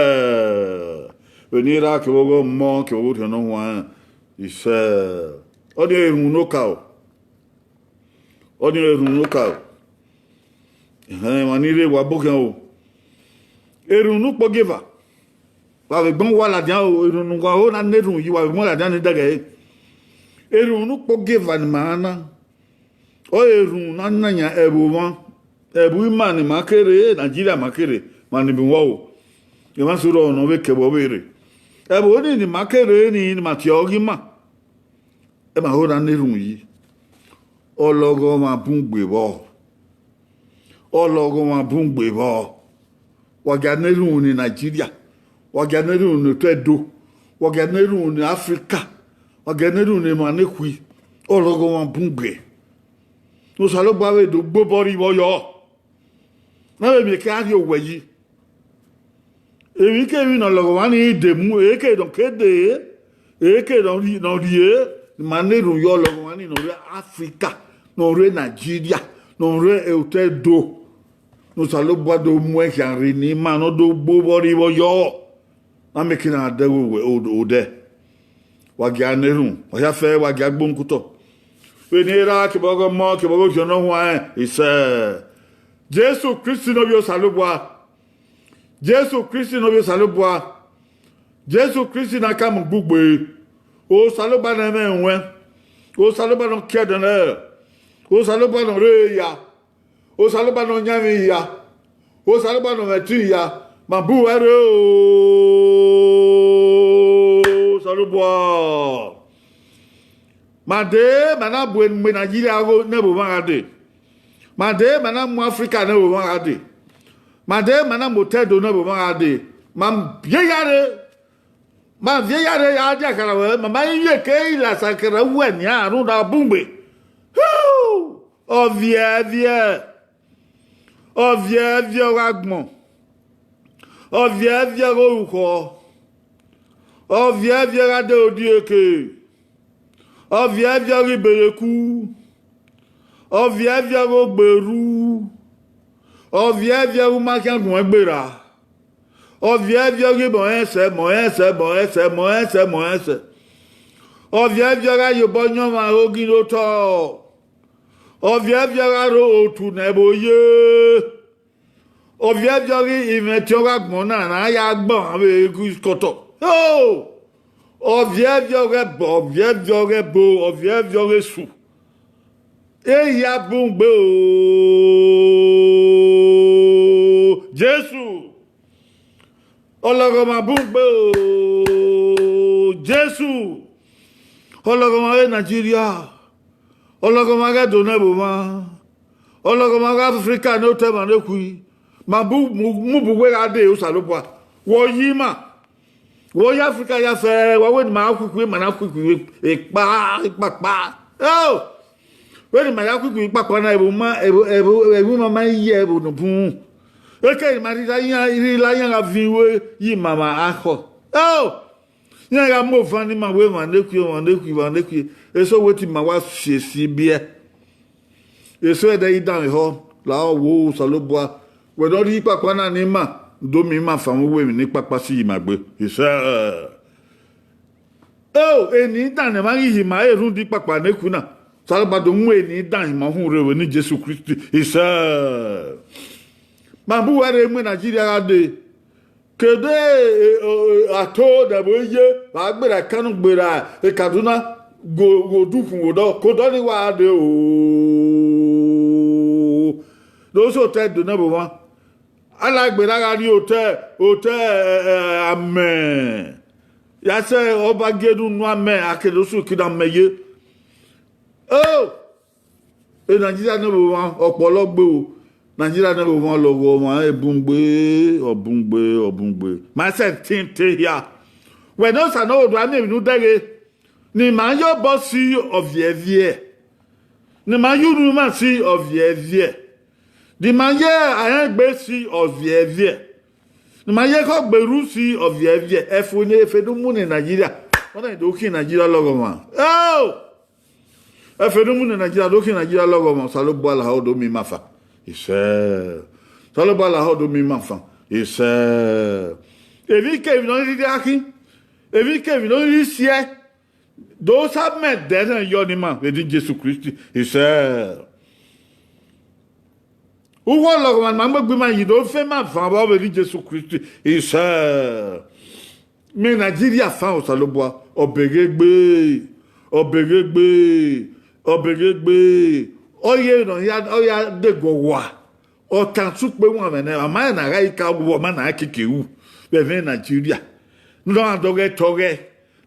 Vbe eni Erha kevbe ọghe Ọmọ kevbe ọghe Orhiọn Ne Ọ Huanrẹn, isẹ. Ọnii erhunmwu ne okaro. Ọnii erhunmwu ne okaro. Ẹhẹn, emwa ni rre wa bọ khian o. Erhunmwu ne ukpogieva. Wa vbe gbọn uwa ladian o, erhunmwu ne uwa ho na na erhunmwu yi, wa vbe gbọn ladian ni dẹghẹ ẹre. Erhunmwu ne ukpogieva ne ima na, ọ erhunmwu ne a na yan ẹvbo mwa, ẹvbo ima ne ima kere, Nigeria ma kere, ma ni vbe wọn o. Emwa sẹ rrọọ ne ọ vbe kẹ vbe ọ vbe rre. Ẹvbo nii ne ima kere nii, ne ima tie ọghe ima. Ẹmwẹ ho na na erhunmwu yi. Ọlọghọmwa bun gbe vbọ. Ọlọghọmwa bun gbe vbọ. Wa gia na erhunmwu ne Nigeria, wa gia na erhunmwu ne otọ Ẹdo, wa gia na erhunmwu ne Africa, wa gia na erhunmwu ne emwa ne khui. Ọlọghọmwa bun gbe. Ne Osanobua vbe do gbe obọ rri vbọ yọ. Na vbe miẹn ke a rhie owẹ yi. Emwikemwi ne ọlọghọmwa ni de mu, eke ne ọ ke de, eke ne ọ rhie, ne ọ rhie, ma na erhunmwu ye ọlọghọmwa ni ne ọ rre Africa, ne ọ rre Nigeria, ne ọ rre otọ Ẹdo, ne Osanobua do mu ẹn khian rre ne ima ne ọ do gbe obọ rri vbọ yọ. Na miẹn ke na dẹ vbe odẹ. Wa gia na erhunmwu, wa hia fẹ, wa gia gbe unu kutọ. Vbe eni Erha kevbe ọghe Ọmọ kevbe ọghe Orhiọn Ne Ọ Huanrẹn, isẹ. Jesu Kristi ne ovbi Osanobua. Jesu Kristi ne ovbi Osanobua. Jesu Kristi ne a ka mu ugbugbe. Osanobua ne ọ mwẹ ẹmwẹ. Osanobua ne ọ kie ẹdẹnẹ. Osanobua ne ọ rre ya. Osanobua ne ọ yan emwi hia. Osanobua ne ọ mwẹ ẹtin hia. Ma bu uwẹ rre o, Osanobua. Ma dee, ma na bu enu gbe Nigeria gho ne ẹvbo mwa gha dee. Ma dee, ma na mu Africa ne ẹvbo mwa gha dee. Ma dee, ma na mu otọ Ẹdo ne ẹvbo mwa gha dee. Ma biẹ ya rre. Ma viẹ ya rre ya dia kara wẹ, ma ma ivie ke ilasa kẹrẹ uwẹ nian rhunmwuda bun gbe. Hu! Ọviẹviẹ, ọviẹviẹ ọ gha gbọn, ọviẹviẹ ọ gha orukhọ, ọviẹviẹ ọ gha de odieke, ọviẹviẹ ọ gha ibereku, ọviẹviẹ ọ gha ogberu, ọviẹviẹ ọ gha uma khian guẹn gberra, ọviẹviẹ ọ gha mọ ẹsẹ, mọ ẹsẹ, mọ ẹsẹ, mọ ẹsẹ, mọ ẹsẹ. Ọviẹviẹ ọ gha ye obọ yọn ọmwa ogin ne otọ. Ọviẹviẹ ọ gha rre otu ne ẹvbo ye. Ọviẹviẹ ọ gha imwẹ ẹtin ọ gha gbọn na, ne a ya gbọn avbe egu kọtọ. Ho! Ọviẹviẹ ọ gha ẹbọ, ọviẹviẹ ọ gha ẹbo, ọviẹviẹ ọ gha esu. Ehia bun gbe o, Jesu. Ọlọghọmwa bun gbe o, Jesu. Ọlọghọmwa vbe Nigeria. Ọlọghọmwa ghe Ẹdo ne ẹvbo mwa. Ọlọghọmwa ghe Africa ne otọ emwa ne khui. Ma bu mu bu wẹ gha dee Osanobua. Wẹ ọ yi ima. Wẹ ọ ya Africa ya fẹ, wa wẹ ne ima khuikhui, ima na khuikhui ekpa, ikpakpa. Eo! Vbene ima ya khuikhui ikpakpa na, ẹvbo ma, ẹvbo, ẹvbo, ẹvbo ima ma ye ẹvbo ne bun. Eke ne ima rhirhi la iran, rhirhi la iran gha viọ iwe ye ima ma akhọ. Eo! Iran gha mu ovan ne ima wẹ emwa ne khui, emwa ne khui, emwa ne khui. Eso wẹ te ima wa si esi biẹ. Eso ẹdẹ i danmwehọ, lahọ wo Osanobua, wẹ ne ọ rhie ikpakpa na ne ima, do miẹn ima fan vbe uwu emwi ne ikpakpa si ye ima gbe. Isẹ. Eo, eni dan ne emwa ghi ye ima, e rhunmwuda ikpakpa ne khui na. Osanobua do mu eni dan ima uhunmwu rre vbe eni Jesu Kristi. Isẹ. Ma bu uwa rre mu Nigeria gha dee. Kede, e, o, e, ato ne ẹvbo ye, vbe a gberra Kano, gberra Kaduna, gho, gho du khun odọ, ke odọ ni wa dee o. Do sẹ otẹ Ẹdo ne ẹvbo mwa. A na gberra gha rrie otẹ, otẹ, ẹ, ẹ, amẹ. Ya sẹ Ọba Giedu nu amẹ, a ke do sẹ kida amẹ ye. O! E Nigeria ne ẹvbo mwa, ọkpọlọ gbe o. Nigeria ne ẹvbo mwa, ọlọghọmwa, ọ bun gbe, ọ bun gbe, ọ bun gbe. Ma sẹ tin te hia. Wẹ ne Osanobua do a miẹn emwi ne u dẹghe. Ne ima ye obọ si ọviẹviẹ. Ne ima ye unu ima si ọviẹviẹ. Ne ima ye arẹngbe si ọviẹviẹ. Ne ima ye ekhọgberu si ọviẹviẹ. Ẹfe ne, ẹfe ne u mu ne Nigeria. Ọ na do khin Nigeria ọlọghọmwa. Eo! Ẹfe ne u mu ne Nigeria, do khin Nigeria ọlọghọmwa, Osanobua lahọ do miẹn ima fan. Isẹ. Osanobua lahọ do miẹn ima fan. Isẹ. Emwi kemwi ne ọ rhirhi gha khin, emwi kemwi ne ọ rhirhi siẹ, do sa mẹ ẹdẹ ne yọ ne ima vbe eni Jesu Kristi. Isẹ. Uwu ọlọghọmwa ne ima mu egbe ima yi do fe ima fan vbe ọvbehe Jesu Kristi. Isẹ. Miẹn Nigeria fan Osanobua, ọbeghe gbe, ọbeghe gbe, ọbeghe gbe. Ọ ye ne ọ ya, ọ ya deguọ wa. Ọ tan sẹ ukpe wanmwẹ nẹ, a ma rẹn ne a gha ka wu, ọ ma na keke ru vbe ẹmwẹ Nigeria. Ne ọ na dọghẹ tọghẹ,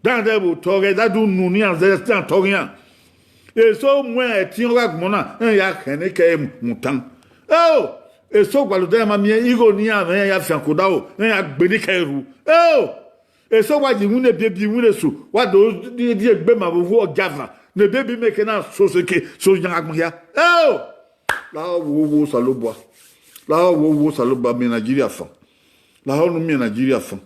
dan dẹ vbe otọ ghẹ, da do nu ne iran zẹ, iran tọghe iran. Eso mu ẹtin ọ gha gbọn na, iran ya khẹ ne kẹ mu tan. Eo, eso gualọ odẹ ma miẹn igho ne iran mwẹ, iran ya fian ke odaro, iran ya gbe ne kẹ ru. Eo, eso wa ye iwinna ebiebi, iwinna esu, wa do rhie egbe ma vbe owa ọgiavan, ne ebiebi mẹ ke na so seke so yan agbọn hia. Eo, lahọ wo wo Osanobua, lahọ wo wo Osanobua, miẹn Nigeria fan, lahọ ne u miẹn Nigeria fan,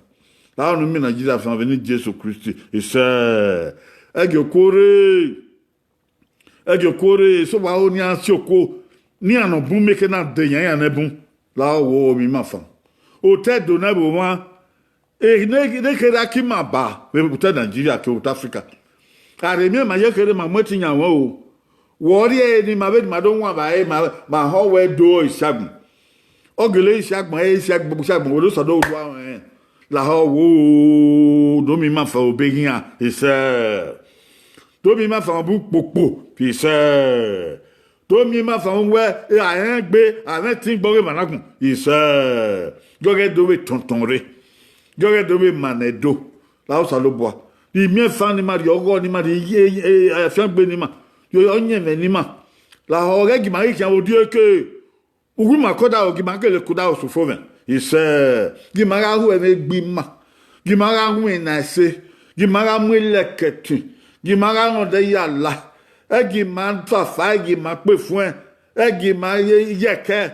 lahọ ne u miẹn Nigeria fan vbe eni Jesu Kristi. Isẹ, ẹgie okuo rre. Ẹgie okuo rre, eso wa ho ne iran si okuo, ne iran ne ọ bun mieke na de yan iran ne bun, lahọ wo miẹn ima fan. Otẹ Ẹdo ne ẹvbo mwa, e ne, ne kherhe a ke ima ba vbe otẹ Nigeria ke otẹ Africa. A rhe miẹn ma ye kherhe ma mu ẹtin yan mwẹ o. Wẹ ọ rhie ẹre ne ima vbe ne ima do wan vbe ẹre, ma, ma họn wẹ do isiagbọn. Ọ gele isiagbọn, ẹre isiagbọn, isiagbọn, wẹ do sẹ do rua rẹn. Lahọ wo, do miẹn ima fan obọ eghian, isẹ. Do miẹn ima fan obọ ukpokpo, isẹ. Do miẹn ima fan wẹ, a rẹn gbe, a mwẹ ẹtin gbe ọghe emwa na gun, isẹ. Gie ọghẹ do vbe tọntọn rre. Gie ọghẹ do vbe ma nẹ do. Lahọ Osanobua. Rhie imiẹnfan ne ima, rhie ọghọ ne ima, rhie afiangbe ne ima, rhie ọyẹnmwẹ ne ima. Lahọ ọghẹ gie ima ghi khian vbe odieke. Uwu ima ke odaro, gie ima gele ke odaro sẹ ofovmẹ. Isẹ, gie ima gha ru ẹmwẹ egbe ima. Gie ima gha winna ẹse, gie ima gha mu ilẹkẹtin, gie ima gha rhunmwuda iyala, ẹ gie ima fafa, ẹ gie ima kpe efuẹn, ẹ gie ima ye ẹkẹ,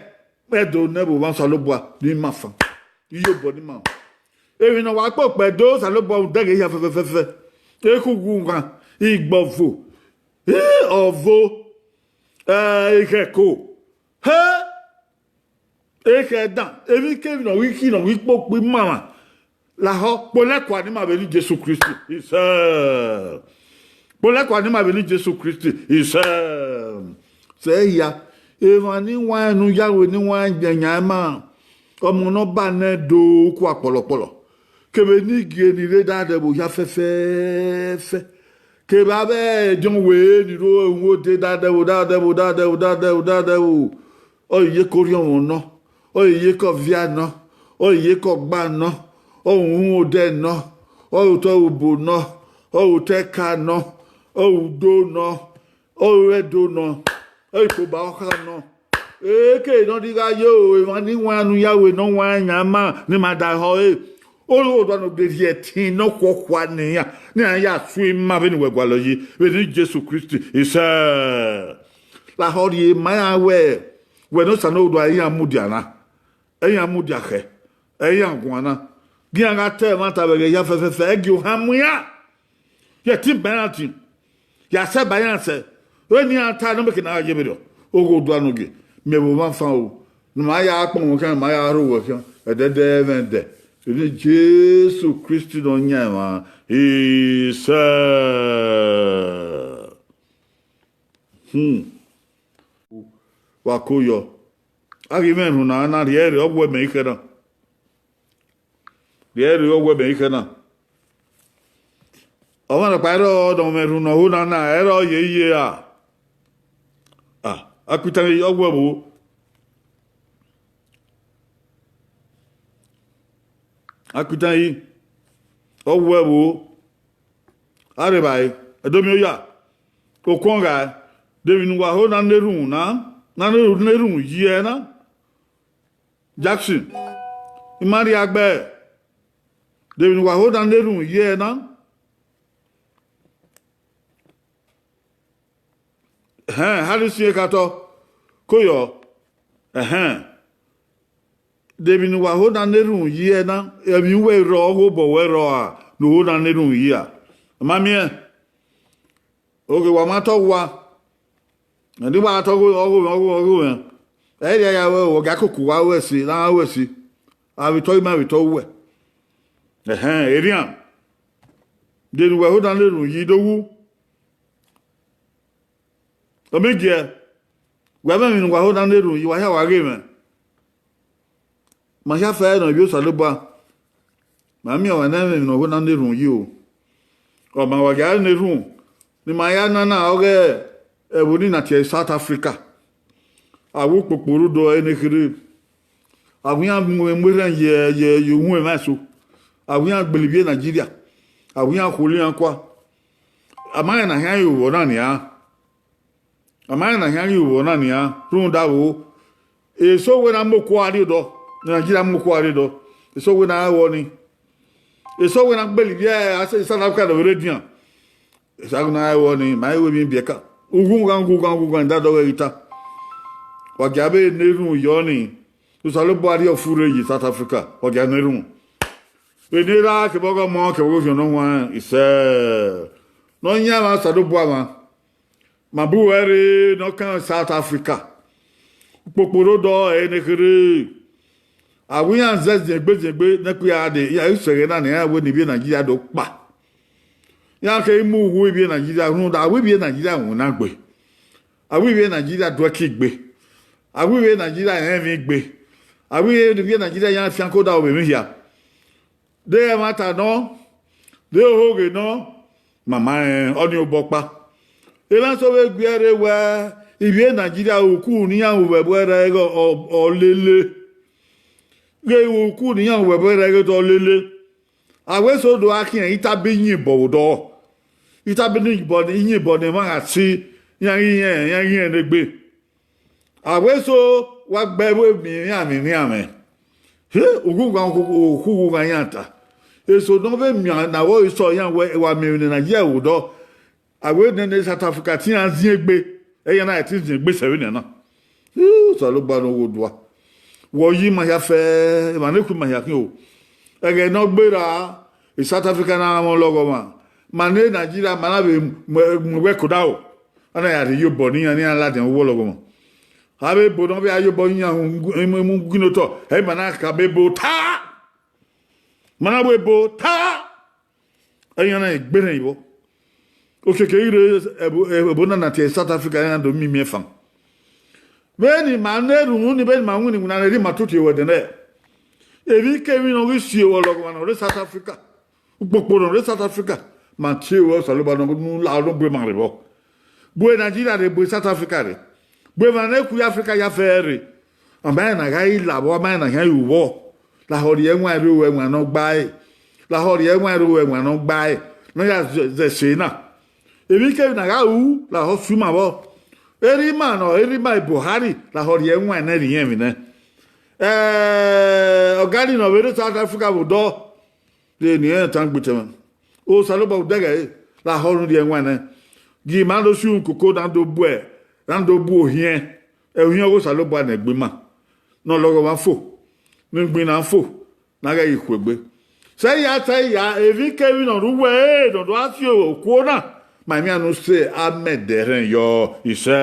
ẹdẹ ne ẹvbo mwa Osanobua ne ima fan, iyobọ ne ima. Emwi ne ọ wa kpokpẹ do Osanobua rhunmwuda ẹghẹ hia fẹfẹfẹfẹ, ekhughu ghan, igbọvo, ọvo, ekhẹko, he, ekhẹdan, emwikemwi ne ọ ghi khin ne ọ ghi kpokpo ima mwa, lahọ, kpolẹkua ne ima vbe ne Jesu Kristi. Isẹ. Kpolẹkua ne ima vbe ne Jesu Kristi. Isẹ. Sẹ hia, emwa ni wan ne u ya ru ne wan yan ima, ọmọ ne ọ ba nẹ do kua kpọlọkpọlọ, kevbe ne igie ni rre da dẹvbo hia fẹfẹfẹ, kevbe avbe ẹdẹn wẹ ni ro uhunmwu ode da dẹvbo, da dẹvbo, da dẹvbo, da dẹvbo, da dẹvbo. Ọ i ye ke orhiọnmwẹ nọ, ọ i ye ke ọvia nọ, ọ i ye ke ọgba nọ, ọ i uhunmwu odẹ nọ, ọ i otọ obo nọ, ọ i otọ ẹka nọ, ọ i udo nọ, ọ i ẹdo nọ, ọ i kpoba ọkha nọ. Eke nọ ni gha ye o, emwa ni wan ne u ya ru ne ọ wan yan ima ne ima da họ ẹre. Orodua ne ọ gbe rhie ẹtin ne ọ khuọkhua ne iran, ne iran ya su ima vbene uwẹ gualọ yi, vbene Jesu Kristi. Isẹ. Lahọ rhie ma iran wẹ, wẹ ne Osanobua iran mudia na, iran mudia khẹ, iran guan na. Gie iran gha ta ẹmwata vbe ẹghẹ hia fẹfẹfẹ, ẹ gie ohan mu iran. Ye ẹtin ba iran ẹtin, ya sẹ ba iran sẹ. Vbene iran ta nọ, mẹ ke na gha ye vberriọ. Orodua ne ọ gbe, mẹ vbe omwa fan o, ne ima ya kpọnmwẹ khian, ne ima ya rre owẹ khian, ẹdẹdẹ mwẹ ẹdẹ. Vbene Jesu Kristi ne ọ yan emwa. Isẹ. Hmm. Wa ko yọ. A ghi mwẹ erhunmwu na, na rhie ẹre, ọ wẹ mẹ i khẹ na. Rhie ẹre, ọ wẹ mẹ i khẹ na. Ọmwa nọkpa ẹre ọ nọ mwẹ erhunmwu ne ọ ho na na, ẹre ọ ye iye ra? A, Akuitan yi, ọ wẹ vbo? Akuitan yi, ọ wẹ vbo? Arevbare, ẹdomiọn oya, okuọnghae, de emwi ne uwa ho na na erhunmwu na, na na erhunmwu yi ẹre na? Jackson, I ma rhie agbẹ, de emwi ne uwa ho na na erhunmwu yi ẹre na? Ẹhẹn, Harrison Ekhatọ, ko yọ. Ẹhẹn. De emwi ne uwa ho na na erhunmwu yi ẹre na? Emwi uwẹ rrọọ, ọghe obọ wẹ rrọọ ra, ne u ho na na erhunmwu yi ra? Ma miẹn. Oke, wa ma tọ owa. Ẹdẹ wa tọ ọghe, ọghe mwẹ, ọghe mwẹ, ọghe mwẹ. Ẹ i rhie ya wẹ, ọ ga koko uwa ru ẹse, ne a ru ẹse. A vbe tọ ima, vbe tọ uwẹ. Ẹhẹn, errian. De ne uwẹ ho na na erhunmwu yi do wu? Ọ miẹn giẹ, wẹ vbe emwi ne uwa ho na na erhunmwu yi, wa hia wa ghe mwẹ. Ma hia fẹ nọ ivbi Osanobua, ma miẹn ọmwa ne ẹmwẹ ne ọ ho na na erhunmwu yi o. Ọ ma wa gia na erhunmwu, ne ima ya na na ọghe ẹvbo ni na tie South Africa. A wu kpokpo rre odọ ẹre ne kherhe. A wu iran mu, mu erhẹn ye, ye, ye uhunmwu emwa eso. A wu iran gbele ivbi Nigeria. A wu iran khulo iran kua. A ma rẹn ne a khian ye vbọ na nian. A ma rẹn ne a khian ye vbọ na nian, rhunmwuda vbo, eso wẹ na mu okuo rrie odọ, ne Nigeria mu okuo rrie odọ, eso wẹ na rẹn vbọ ni, eso wẹ na gbele ivbi South Africa ne ọ vbe rre edian, eso wẹ na rẹn vbọ ni, ma i ru emwi biẹka. Ughughan, ughughan, ughughan, da dọghe ghi ta. Wa gia vbe na erhunmwu yọ ni, Osanobua rhie ọfurre ye South Africa, wa gia na erhunmwu. Vbene erha kevbe ọghe ọmọ kevbe ọghe orhiọn ne ọ huanrẹn, isẹ, ne ọ yan emwa Osanobua mwa. Ma bu uwẹ rre ne ọ kan South Africa. Ukpokpo rre odọ ẹre ne kherhe. A wu iran zẹ ziengbe ziengbe ne ẹkpo iran dee, iran i sẹ ẹghẹ na ne iran wẹ ne ivbi Nigeria do kpa. Iran keghi mu uwu ivbi Nigeria rhunmwuda, a wu ivbi Nigeria winna gbe. A wu ivbi Nigeria do ẹki gbe. A wu ivbi Nigeria rẹn emwi gbe. A wu ivbi Nigeria iran fian koda vbe emwi hia. De ẹmwata nọ, de ohoghe nọ, ma ma rẹn ọnii obọ ọkpa. Emwa eso vbe gu ẹre wẹ, ivbi Nigeria, uku ne iran ru vbe ẹvbo ẹre ẹghẹ ọ, ọ lele. Ghe uku ne iran ru vbe ẹvbo ẹre ẹghẹ ọ lele. A wẹ eso do gha khian itabi iyinbọ vbe odọ. Itabi iyinbọ, iyinbọ ne emwa gha si, iran ghi rẹn, iran ghi rẹn ne egbe. A wẹ eso wa gbe ẹvbo emwi irianmwẹ irianmwẹ. He, ughughan, ughughan iran ta. Eso ne ọ vbe miẹn na vbe eso iran wẹ wa miẹn emwi ne a ye ẹvbo dọ. A wẹ nene South Africa te iran ziẹn egbe, iran na te ziẹn egbe sẹ vbenian na. Osanobua ne ọ ghe odua. Wẹ ọ yi ima hia fẹ, emwa ne khu ima hia khin o. Ẹghẹ ne ọ gberra, South Africa na mwẹ ọlọghọmwa, ma ne Nigeria ma na vbe mu ẹko daro, a na ya rhie iyobọ ne iran, ne iran ladian vbe ọlọghọmwa. Avbe ebo ne ọ vbe ya ye obọ iran mu ginotọ, ẹ i ma na khama ebo ta. Ma na wẹ ebo ta. Iran na gberẹn vbọ. Okiekie i rre ebo na na tie South Africa, iran do mimiẹn fan. Vbene ima na erhunmwu ni, vbene ima winna iwinna ne erha ima tutu wẹ ẹdẹnẹ, emwikemwi ne ọ ghi si ruẹ ọlọghọmwa ne ọ rre South Africa, ukpokpo ne ọ rre South Africa, ma tie ruẹ, Osanobua ne ọ la ọ ne ọ bu ima rre vbọ. Bu Nigeria rre, bu South Africa rre, bu emwa ne khu ye Africa ya fẹ rre. A ma rẹn ne a gha ri la vbọ, a ma rẹn ne a khian ru vbọ. Lahọ rhie ẹwaẹn rre, ẹwaẹn ne ọ gba ẹre. Lahọ rhie ẹwaẹn rre, ẹwaẹn ne ọ gba ẹre, ne ọ ya zẹ, zẹ ẹse na. Emwikemwi ne a gha ru, lahọ sẹ ima vbọ. Erha ima nọ, erha ima Buhari, lahọ rhie ẹwaẹn nẹ rhie irẹn emwi nẹ. Ẹ, ọga ni ne ọ vbe rre South Africa vbe odọ, de ne irẹn tan gbe tẹmwẹ. Osanobua, odẹghẹ ẹre, lahọ ne u rhie ẹwaẹn nẹ. Gie ima do si uhunmwu koko ne a do bu, ne a do bu ohiẹn, ẹ, ohiẹn ọghe Osanobua ne ẹgbẹe ima, ne ọlọghọmwa fo, ne igbinna fo, ne a ghẹ ghi khuegbe. Sẹ hia, sẹ hia, emwikemwi ne ọ rre uwu ẹre ne ọ do gha si okuo na, ma emwi ne u sẹ, a mẹ dẹ rẹn yọ isẹ.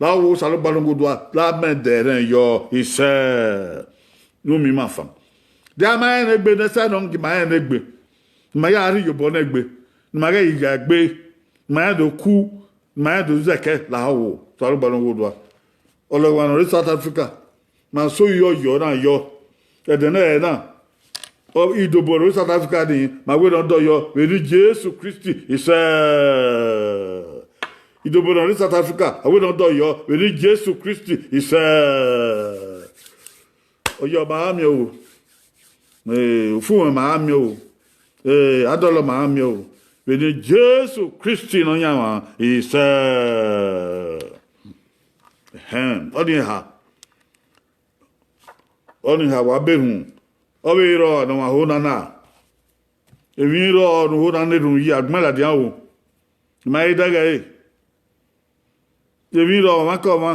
La wo Osanobua ne ọ ghe odua, la mẹ dẹ rẹn yọ isẹ. Ne u miẹn ima fan. De a ma rẹn ne egbe ne ẹsẹ nọ, gie ima rẹn ne egbe, ne ima ya rhie iyobọ ne egbe, ne ima ghẹ ghi gha egbe, ne ima rẹn do ku, ne ima rẹn do zẹkẹ lahọ wo, Osanobua ne ọ ghe odua. Ọlọghọmwa ne ọ rre South Africa, ma so yọ yọ na yọ. Ẹdẹnẹrẹ na, ọ, idobo ne ọ rre South Africa ni, ma wẹ ne ọ dọ yọ vbe eni Jesu Kristi isẹ. Idobo ne ọ rre South Africa, a wẹ ne ọ dọ yọ vbe eni Jesu Kristi isẹ. Ọyọ ma gha miẹn o, eh, ufuẹn ma gha miẹn o, eh, adọlọ ma gha miẹn o, vbe eni Jesu Kristi ne ọ yan mwa isẹ. Ẹhẹn, ọnii eha, ọnii eha wa be rhun, ọ vbe rrọọ ne ọmwa ho na na, emwi rrọọ ne u ho na na erhunmwu yi, agbọn ladian o, ima i dẹghẹ ẹre. Emwi rrọọ ọmwa ke ọmwa,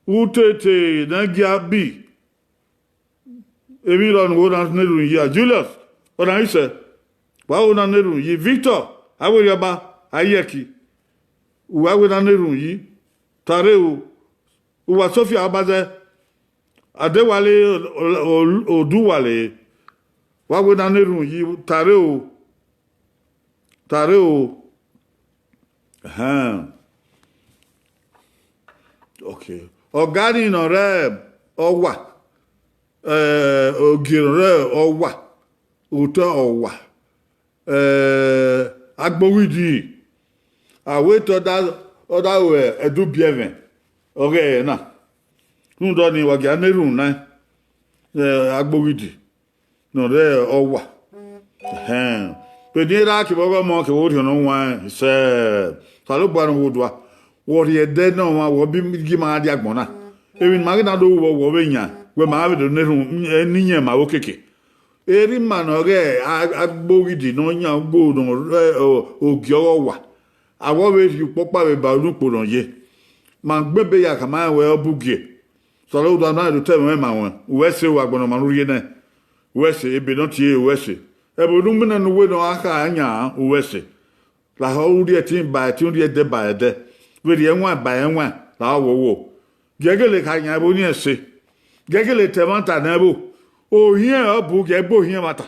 utete ne gie abi. Emwi rrọọ ne u ho na na erhunmwu yi a, Julius, ọna isẹ, wa ho na na erhunmwu yi, Victor, Awerriọba, Ayẹki, uwa wẹ na na erhunmwu yi, tare o, uwa Sophia Ọbazẹ, Adewale, o, o, Oduwale, wa wẹ na na erhunmwu yi, tare o, tare o. Ẹhẹn. Okay. Ọga ni ne ọ rre Ọwa, eh, Ogie ne ọ rre Ọwa, otọ Ọwa, eh, Agbogidi, a wẹ te ọ da, ọ da ru ẹdẹ ubiẹmwẹ, ọghe ẹre na. Rhunmwuda ọnii, wa gia na erhunmwu na, eh, Agbogidi ne ọ rre Ọwa. Ẹhẹn. Vbe eni erha kevbe ọghe ọmọ kevbe orhiọn ne ọ wan isẹ, Osanobua ne ọ ghe odua, wẹ ọ rhie ẹdẹ ne ọmwa, wẹ ọ bi gie ima gha rrie agbọn na. Emwi ne ima ghi na do ru vbọ, wẹ ọ vbe yan, wẹ ma vbe do na erhunmwu, eni iyẹn ma vbe okiekie. Erha ima ne ọ ghe A-, Agbogidi ne ọ yan ugbo ne ọ rre, o, Ogie ọghe Ọwa, a wẹ ọ vbe rhie ukpọkpa vbe ba unu ukpo ne ọ ye. Ma gbẹn ebe ya khama rẹn wẹ ọ bu Ugie. Osanobua na do ta ẹmwẹ ma ruẹn, uwẹ ẹse, agbọn ne ọ ma ne u rhie nẹ, uwẹ ẹse, ebe ne ọ tie, uwẹ ẹse, ẹvbo ne u winna ne uwẹ ne ọ gha kha yan, uwẹ ẹse. Lahọ u rhie ẹtin ba ẹtin, u rhie ẹdẹ ba ẹdẹ, vbe rhie ẹwaẹn ba ẹwaẹn, lahọ wo wo. Gie gele kha yan ẹvbo ni ẹse, gie gele ta ẹmwata ne ẹvbo. Ohiẹn ọ bu, gie gbe ohiẹn ẹmwata.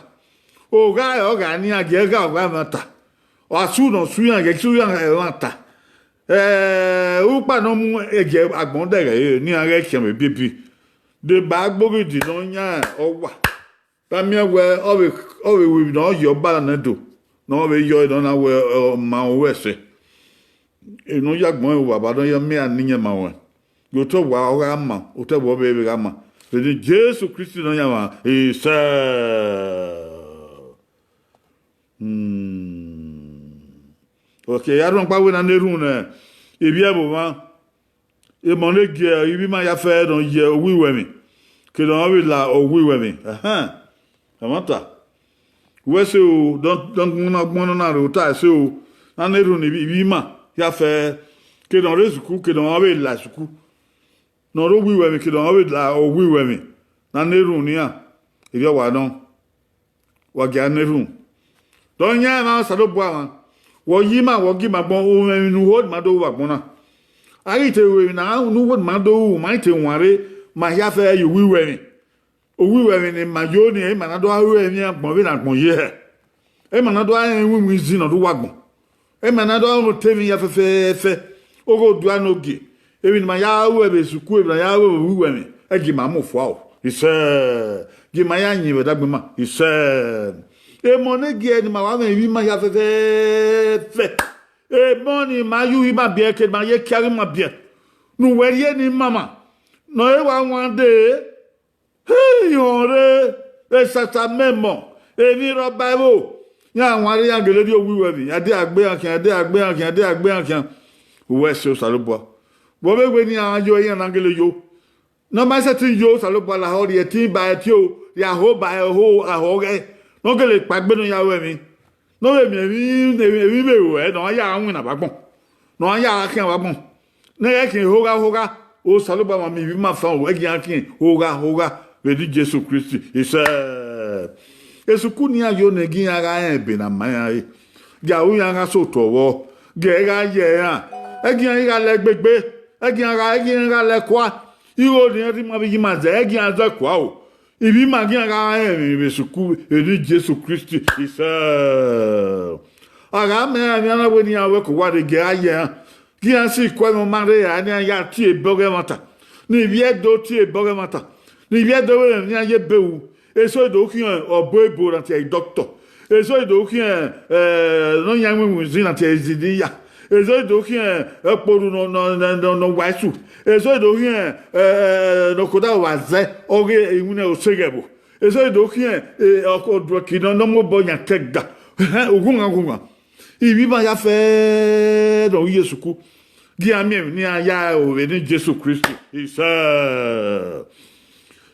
Ogha ọ gha ne iran, gie gha ogha ẹmwata. Asu ne ọ su iran, gie su iran ẹmwata. Eh, ukpa ne ọ mu, gie agbọn dẹghẹ ẹre ne iran ghẹ khian vbe ebiebi. Deba Agbogidi ne ọ yan Ọwa. Vbe a miẹn wẹ ọ vbe, ọ vbe ru emwi ne ọ ye ọba nẹ do, ne ọ vbe yọ ẹre ne ọ na wẹ ọ ma ruẹ ẹse. Emwi ne ọ ya agbọn ẹre, baba, ne ọ ya miẹn iran ne iyẹn ma ruẹn. Gie otọ Ọwa ọ gha ma, otọ Ọwa ọ vbe vbe gha ma. Vbe eni Jesu Kristi ne ọ yan mwa isẹ. Hmm. Okay, ya rhunmwuda wẹ na na erhunmwu ne ivbi ẹvbo mwa. Emọ ne gie ivbi ima ya fẹ ne ọ ye owiwẹmwi, ke ne ọ vbe la owiwẹmwi. Ẹhẹn. Ẹmwata. Wẹ ẹse o, dọgbọn na gbọn na rre ota ẹse o, na na erhunmwu ne ivbi ima hia fẹ, ke ne ọ rre esuku, ke ne ọ vbe la esuku, ne ọ rre owiwẹ emwi, ke ne ọ vbe la owiwẹ emwi, na na erhunmwu ne iran, erriọ wa nọ, wa gia na erhunmwu. Dọ yan emwa Osanobua mwa, wẹ ọ yi ima, wẹ ọ gi ima agbọn, umwẹ emwi ne uho ne ima do ru vbe agbọn na. A ghi te ru emwi ne uho ne ima do ru, ma i te wanre, ma hia fẹ ye owiwẹ emwi. Owiwẹ emwi ne ima yo ni, ima na do ru emwi agbọn vbene agbọn ye hẹ. Ima na do rẹn iwinwin izin ne ọ rre uwu agbọn. Ima na do rẹn otọ emwi hia fẹfẹfẹ. Oghodua ne ogie, emwi ne ima ya ru vbe esuku, emwi ne a ya ru vbe owiwẹ emwi, ẹ gie ima mu fua o, isẹ, gie ima ya yin vbe ẹdagbe ima, isẹ. Emọ ne gie ne ima wa mwẹ ivbi ima hia fẹfẹfẹ. Emọ ne ima ye uhi ima biẹ, ke ne ima ye ekiaghi ima biẹ, ne uwẹ rhie ne ima ma, ne ọ re wa wan dee. Ihọn rre, esasa mẹ emọ, emwi rre ọba ẹvbo, iran wanre iran gele rhie owiwẹ emwi, a dia gbe iran khian, a dia gbe iran khian, a dia gbe iran khian. Uwẹ ẹse Osanobua, vbe ọ vbe wẹ ne iran yo, iran na gele yo. Ne ọ ma sẹtin yo, Osanobua lahọ rhie ẹtin ba ẹtin o, rhie aho ba ẹho, aho ọghọe, ne ọ gele kpaegbe ne ọ ya ru ẹmwẹ, ne ọ vbe miẹn emwi, emwi vbe ruẹ ne ọ ya winna vbe agbọn, ne ọ ya khian vbe agbọn, ne ẹ ghẹ khian hogha hogha. Osanobua ma miẹn ivbi ima fan o, ẹ gie iran khian hogha hogha vbe eni Jesu Kristi. Isẹ, esuku ne iran yo ne, gie iran gha rẹn ebe ne a ma iran re, gie aro iran gha sẹ otọ vbọ, gie ẹ gha ye iran, ẹ gie iran ghi gha lẹ gbe egbe, ẹ gie iran gha, ẹ gie iran gha lẹ kua, igho ne iran rhie ima vbe iye ima zẹ, ẹ gie iran zẹ kua o. Ivbi ima gie iran gha rẹn emwi vbe esuku vbe eni Jesu Kristi. Isẹ, a gha ma iran emwi na wẹ ne iran ru ẹko uwa rre, gie a ye iran, gie iran si ikọ ẹmwẹ ọma rre, a ne iran ya tie ebe ọghe ẹmwata, ne ivbi Ẹdo tie ebe ọghe ẹmwata, ne ivbi Ẹdo vbe emwi ne iran ye ebe ru. Eso do khian ọbo ebo na tie doctor, eso do khian ne ọ yan iwinwin izin na tie engineer, eso do khian ọkporu ne ọ wa isu, eso do khian ne ọkọdavọ vbe azẹ ọghe iwinna oseghẹ ẹvbo, eso do khian ọduẹki ne ọ mobọ yan kẹga, ughunmwu ughunmwu. Ivbi ima hia fẹ ne ọ ghi ye esuku, gie iran miẹn emwi ne iran ya ru vbe eni Jesu Kristi. Isẹ,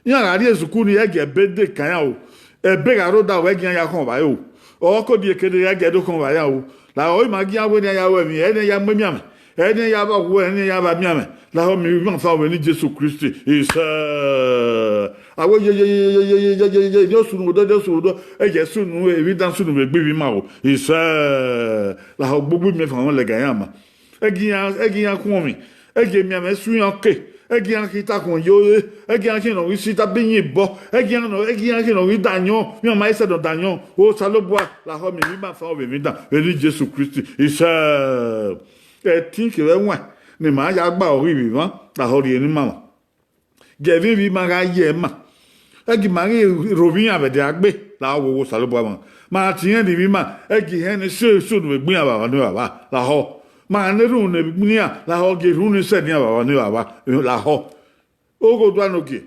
iran gha rrie esuku ni, ẹ gie ẹbe de kan iran o, ẹbe gha rre odaro, ẹ gie iran ya khọn vba ẹre o, ọ ke odin ekerre, ẹ gie ẹre do khọn vba iran o. Lahọ ima gie iran wẹ ne iran ya ru ẹmwẹ, ẹ ne iran ya mu emianmwẹ, ẹ ne iran ya vba owa, ẹ ne iran ya vba mianmwẹ. Lahọ miẹn ivbi ima fan vbe eni Jesu Kristi. Isẹ, a wẹ ye ye ye ye ye ye ye ye ye, ne ọ sunu vbe odọ, ne ọ sunu vbe odọ, ẹ gie sunu, emwi dan sunu vbe egbe ivbi ima o. Isẹ, lahọ gbogbo imiẹnfan mwẹ lẹga iran ma. Ẹ gie iran, ẹ gie iran khuọnmwi, ẹ gie emianmwẹ su iran ke, ẹ gie iran khian ita khuọn ye ore, ẹ gie iran khian ne ọ ghi si ita be iyin bọ, ẹ gie iran nọ, ẹ gie iran khian ne ọ ghi da ayọn, iran ma i sẹ ne ọ da ayọn. Osanobua, lahọ miẹn ivbi ima fan vbe emwi dan vbe eni Jesu Kristi. Isẹ, ẹtin kevbe ẹwaẹn ne ima ya gba ọghe ivbi mwa, lahọ rhie ne ima mwa. Gie ẹmwẹ ivbi ima gha ye ima, ẹ gie ima ghi rhovbiẹ iran vbe ẹdẹ a gbe, lahọ wowo Osanobua mwa. Ma tie irẹn ne ivbi ima, ẹ gie irẹn ne sunu vbe egbe iran vbe ava ne Evbavba, lahọ. Ma na erhunmwu ne iran, lahọ, gie erhunmwu ne sẹ ne iran vbe ava ne Evbavba, lahọ. Oghodua ne ogie,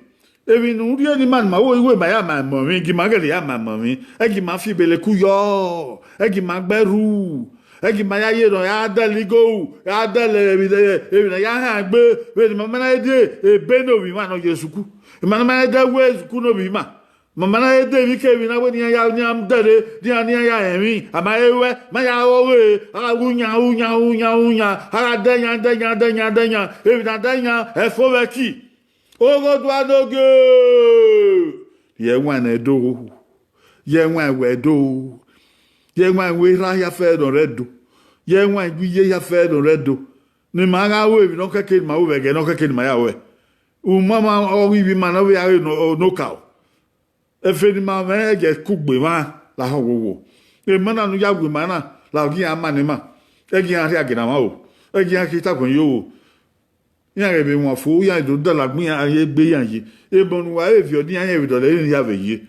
emwi ne u rhie ne ima ne ima ru igho, ima ya ma mọ emwi, gie ima ghẹ ya ma mọ emwi, ẹ gie ima fi ebeleku yọ, ẹ gie ima gbe ẹrhu, ẹ gie ima ya ye ne ọ ya dẹlẹ igoru, ya dẹlẹ emwi ne, emwi ne a ya han egbe, vbene ima ma na de ebe ne ovbi ima ne ọ ye esuku, ima ne ma na de ẹwu esuku ne ovbi ima, ima ma na de emwikemwi na wẹ ne iran ya, ne iran dẹre, ne iran, ne iran ya rẹn emwi, a ma he ruẹ, ma ya ru ọghe, a gha wu yan, wu yan, wu yan, wu yan, a gha dẹ yan, dẹ yan, dẹ yan, dẹ yan, emwi ne a dẹ yan, ẹfo vbe ẹki. Oghodua ne ogie, rhie ẹwaẹn ne Ẹdo, rhie ẹwaẹn wẹ Ẹdo, rhie ẹwaẹn wẹ erha hia fẹẹrẹ ne ọ rre Ẹdo, rhie ẹwaẹn wẹ iye hia fẹẹrẹ ne ọ rre Ẹdo, ne ima gha ru emwi ne ọ kẹke ne ima ru vbe ẹghẹ ne ọ kẹke ne ima ya ruẹ. Umamwa ọghe ivbi ima ne ọ vbe gha re ne okaro. Efe ne ima mwẹ, ẹ gie kugbe mwa, lahọ wowo. Emọ na ne u ya gu ima na, lahọ gie iran ma ne ima, ẹ gie iran rhie agie ne a mwa o, ẹ gie iran khian ita khuọn ye oro. Iran ghẹ vbe wan fo, iran do dala gbe iran ye egbe iran ye. Emọ ne uwa vbe viọ ne iran, iran vbe dọlọ ẹre ne iran vbe ye.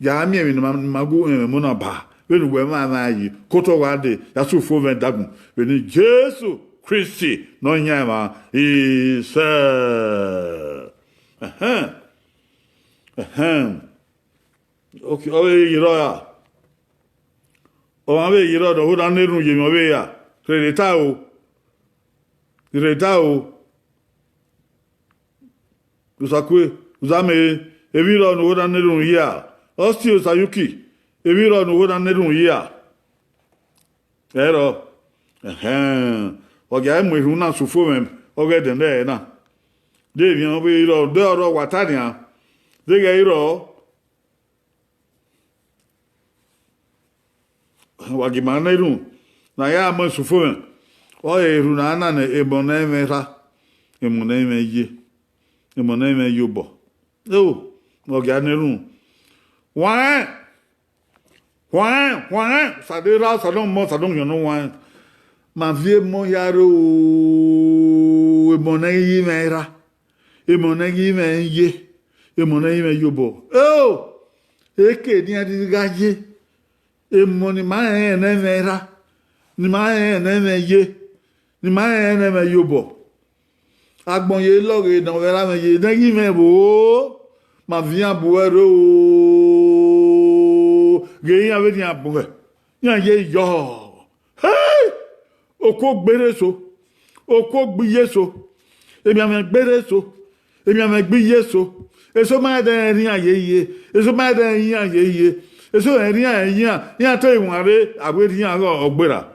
Ya miẹn emwi ne ima, ne ima gu mwẹ emu na ba, vbene uwẹ mwa mwa ye, ke otọ wa dee, ya sẹ ufo mwẹ dagun vbe eni Jesu Kristi ne ọ yan emwa. Isẹ. Ẹhẹn. Ẹhẹn. Ok, ọ vbe ye rrọọ ra? Ọmwa vbe ye rrọọ ne ọ ho na na erhunmwu ye emwi ọ vbe ra? Rherhe ta o. Rherhe ta o. Osakue, Uzamere, emwi rrọọ ne u ho na na erhunmwu ye ra? Ọ si Osayuki. Emwi rrọọ ne uwu na na erhunmwu hia. Ẹrọ, ẹhẹn, ọ gia mu erhunmwu na sẹ ufomwẹ ọghe ẹdẹnẹrẹ na. De emwi ọ vbe rrọọ, de ọrọre wa ta nian, deghẹ i rrọọ, wa gie ima na erhunmwu ne a ya mu sẹ ufomwẹ. Ọ re erhunmwu na na ne emọ ne ẹ i mwẹ erha, emọ ne ẹ i mwẹ eye, emọ ne ẹ i mwẹ iyobọ. Eo, ọ gia na erhunmwu. Wanrẹn, wanrẹn, wanrẹn, Osanobua erha, Osanobua ọmọ, Osanobua orhiọn ne ọ wanrẹn. Ma viọ emọ hia rre o, emọ ne ẹ i mwẹ erha, emọ ne ẹ i mwẹ eye, emọ ne ẹ i mwẹ iyobọ. Eo, eke ne iran rhirhi gha ye, emọ ne ima rẹnrẹn ne ẹ i mwẹ erha, ne ima rẹnrẹn ne ẹ i mwẹ eye, ne ima rẹnrẹn ne ẹ i mwẹ iyobọ. Agbọn ye lọghe ne ọ vbe ra mwẹ ye, ne ẹ i ghi mwẹ vbo, ma viọ iran bu ẹre o, ghe iran vbene iran bu ẹre, iran ye yọ. Hey! Okuo gbe rre eso, okuo gbe iye eso, emianmwẹ gbe rre eso, emianmwẹ gbe iye eso, eso ma dẹ rẹn iran ye iye, eso ma dẹ rẹn iran ye iye, eso rẹn iran ye iran, iran te wanre, a vbe rhie iran ghe ọgberra.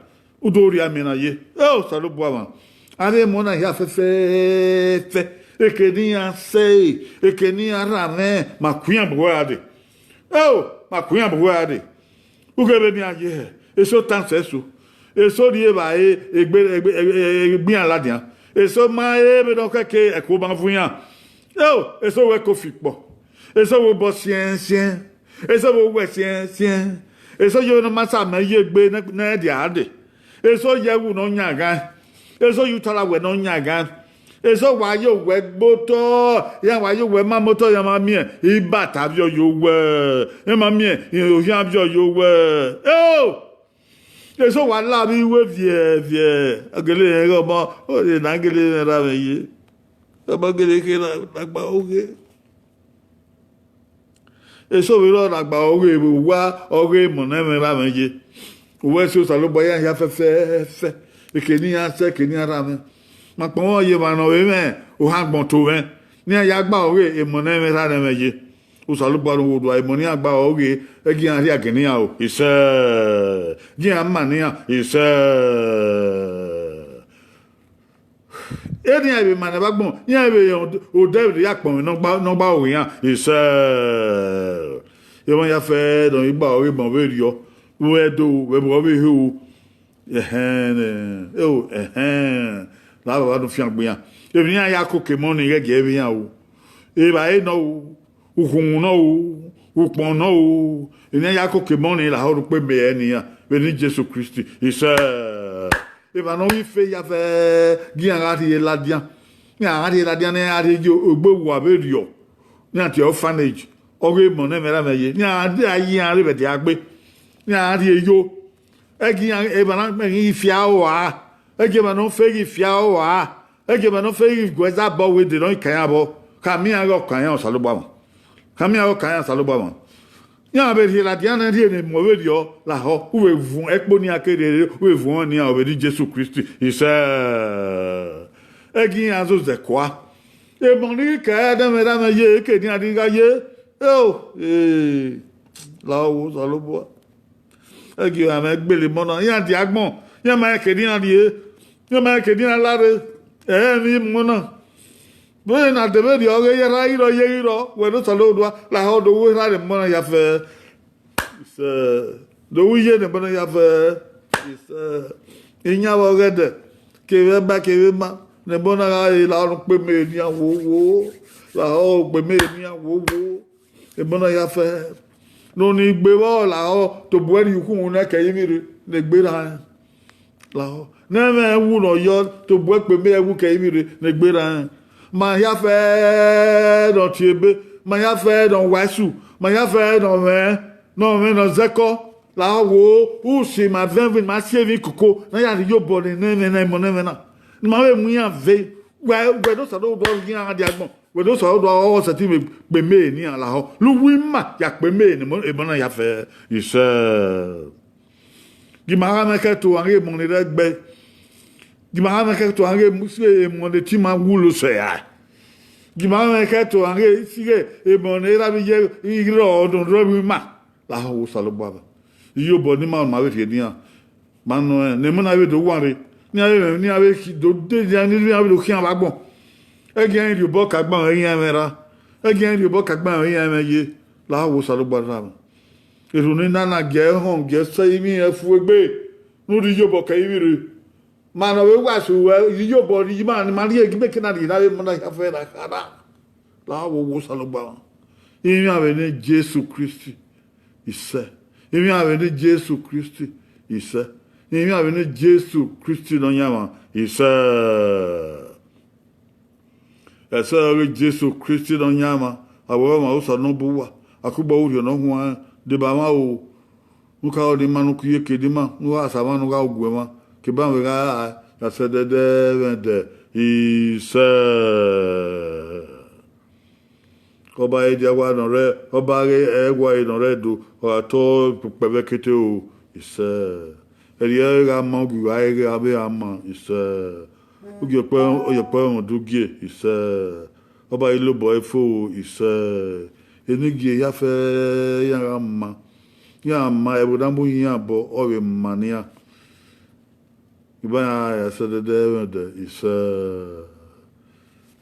U do rhie amẹ na ye. Eo, Osanobua mwa, avbe emọ na hia fẹfẹfẹ, eke ne iran sẹ ẹre, eke ne iran rha mwẹ, ma ku iran bu uwa ra dee. Eo, ma ku iran bu uwa ra dee. Ughẹ vbene iran ye hẹ, eso tan sẹ eso, eso rhie evbare egbe, egbe, egbe iran ladian, eso ma re vbene ọ kẹke ẹko ma vu iran. Eo, eso wẹ ẹko fi kpọ, eso wẹ obọ siẹnsiẹn, eso vbe owẹ siẹnsiẹn, eso ye vbene ọ ma sa mẹ ye egbe ne, ne ẹ dia dee, eso ye ẹwu ne ọ yan ghan, eso ye utala wẹ ne ọ yan ghan, eso wa ye owẹ gbe otọ, iran wa ye owẹ ma motọ, iran ma miẹn ibata viọ ye owẹ, iran ma miẹn ohian viọ ye owẹ. Eo, eso wa la vbe iwe viẹviẹ, a gele rẹn ghe ọmọ, ọ rhe ne a gele mwẹ ra mwẹ ye, ọmọ gele kherha ne a gba oghe. Eso vbe rrọọ ne a gba oghe vbe owa ọghe emọ ne ẹ i mwẹ ra mwẹ ye. Uwẹ sẹ Osanobua iran hia fẹfẹfẹ, eke ne iran sẹ, eke ne iran rha mwẹ. Ma kpọnmwẹ ye emwa ne ọ vbe mwẹ ohan agbọn to mwẹ, ne iran ya gba oghe emọ ne ẹ i mwẹ erha ne ẹ i mwẹ ye. Osanobua ne ọ wu odua, emọ ne iran gba oghe, ẹ gie iran rhie agiẹn ne iran ro, isẹ, gie iran ma ne iran, isẹ. Enian vbe ma ne ẹvbo agbọn, iran vbe rẹn odẹ vbe ya kpọnmwẹ ne ọ gba, ne ọ gba oghe iran, isẹ. Emwa hia fẹ ne ọ ghi gba oghe emọ vberriọ, vbe Ẹdo, vbe ẹvbo vbe ehe o. Ẹhẹn, eo, ẹhẹn, la vbe ava ne u fiangbe iran. Emwi ne iran ya koko emọ ni ghẹ gie vbe iran o. Evbare nọ o, ukhunmwu nọ o, ukpọn nọ o, emwi ne iran ya koko emọ ni lahọ rhie ukpẹ mẹ ne iran vbe eni Jesu Kristi, isẹ. Emwa ne ọ ghi fe ya fẹ, gie iran gha rhie ladian. Iran gha rhie ladian ne iran rhie ye egbe uwa vberriọ. Iran tie orphanage, ọghe emọ ne ẹ i mwẹ erha mwẹ ye, ne iran dia ye iran rre vbe ẹdẹ agbe, ne iran rhie yo. Ẹ gie iran, emwa na ghi fia ua, ẹ gie emwa ne ọ fe ghi fia ua, ẹ gie emwa ne ọ fe ghi gu ẹzabọ wẹ dee ne ọ ghi kan iran vbọ. Khama iran ghe ọ kan iran Osanobua mwa. Khama iran ghe ọ kan iran Osanobua mwa. Iran vbe rhie ladian ne rhie ne emọ vberriọ lahọ, u vbe vuọn ẹkpo ne iran ke rhiẹnrhiẹn, u vbe vuọn ne iran vbe eni Jesu Kristi, isẹ. Ẹ gie iran zozẹ kua. Emọ ni ghi ka ẹdẹ mwẹ erha mwẹ ye, eke ne iran ni gha ye. Eo, eh, lahọ wo Osanobua. Ẹ gie iran mwẹ gbele emọ na, iran dia agbọn, iran ma rẹn eke ne iran rhie, iran ma rẹn eke ne iran lare, ẹ i re emọ na. Vbene a de vberriọ ọghe ye erha ghi rrọọ, iye ghi rrọọ, wẹ ne Osanobua lahọ do wu erha ne emọ na ya fẹ. Isẹ, do wu iye ne emọ na ya fẹ. Isẹ, iyan vbe ọghe ẹdẹ, kevbe ẹba kevbe ema, ne emọ na gha re lahọ ne ukpẹ mẹ ne iran wo wo, lahọ ukpẹ mẹ ne iran wo wo. Emọ na ya fẹ. Ne ọni gbe vbọ lahọ, tobọ ẹre ukhunmwu ne kẹ ivbi rre ne egbe rran. Lahọ. Ne ẹ mwẹ ẹwu ne ọ yọ, tobọ ẹkpẹ mẹ ẹwu kẹ ivbi rre ne egbe rran. Ma hia fẹ ne ọ tie ebe, ma hia fẹ ne ọ wa ẹsu, ma hia fẹ ne ọ mwẹ, ne ọ mwẹ ne ọ zẹkọ. Lahọ wo, u si ma vẹn vbe ma si emwi koko, ne a ya rhie obọ ne ne ẹmwẹ na, emọ ne ẹmwẹ na. Ne ma vbe mu iran ve, wẹ, wẹ ne Osanobua ghi iran dia agbọn. Wẹ do sẹ ọdọ ọ sẹtin vbe kpe mẹ ne iran lahọ. Lu uwu ima ya kpe mẹ ne emọ na ya fẹ isẹ. Gie ima gha mwẹ kẹto gha ghe emọ ni rre ẹgbẹ. Gie ima gha mwẹ kẹto gha ghe emọ ne etima wulo sẹ rae. Gie ima gha mwẹ kẹto gha ghe isighe emọ ne erha vbe iye ghi rrọọ ne ọ rrọọ vbe ima. Lahọ wo Osanobua mwẹ. Iyobọ ne ima ma vbe rhie ne iran, ma nọ rẹn ne emọ na vbe do wanre, ne iran vbe, ne iran vbe do de, ne iran vbe do khian vbe agbọn. Ẹghẹ iran rhie obọ ka gban iran mwẹ ra, ẹghẹ iran rhie obọ ka gban iran mwẹ ye. Lahọ wo Osanobua na mwẹ. Erhunmwu ne I na na gie họn, gie sẹ ivbi irẹn fu egbe, ne u rhie iyobọ ke ivbi rre. Ma ne ọ vbe wa sẹ uwẹ, iyobọ rhie ima, ne ima rhie egbe ke na rhie na vbe mu na hia fẹ na kha na. Lahọ wo Osanobua mwẹ. Ivbi mwẹ vbe ne Jesu Kristi, isẹ. Ivbi mwẹ vbe ne Jesu Kristi, isẹ. Ivbi mwẹ vbe ne Jesu Kristi Nọyaẹnmwa, isẹ. Ẹsẹ ọghe Jesu Kristi Nọyaẹnmwa, a wẹ ọmwa Osanobua, a kugbe ọghe Orhiọn Ne Ọ Huanrẹn, deba mwa o, ne u ka rọ ne ima, ne u ka iyeke ne ima, ne u gha sa mwa, ne u gha gu ẹmwẹ, ke eba mwẹ gha ra, ya sẹ ẹdẹdẹ vbe ẹdẹ, isẹ. Ọba Ediawa nọ rẹ, ọba ghe ẹwae nọ rre Ẹdo, ọ gha tọ kpẹvbe ẹkete o, isẹ. Ẹrriẹ gha ma, ugie gha re ghe avbe a ma, isẹ. Ugie ọkpẹ, ugie ọkpẹ mwẹ udugie, isẹ. Ọba Ilobọ Efo, isẹ. Enigie hia fẹ, iran gha ma, iran ma, ẹvbo ne a mu iran obọ, ọ vbe ma ne iran. Iba iran ya sẹ ẹdẹdẹ vbe ẹdẹ, isẹ.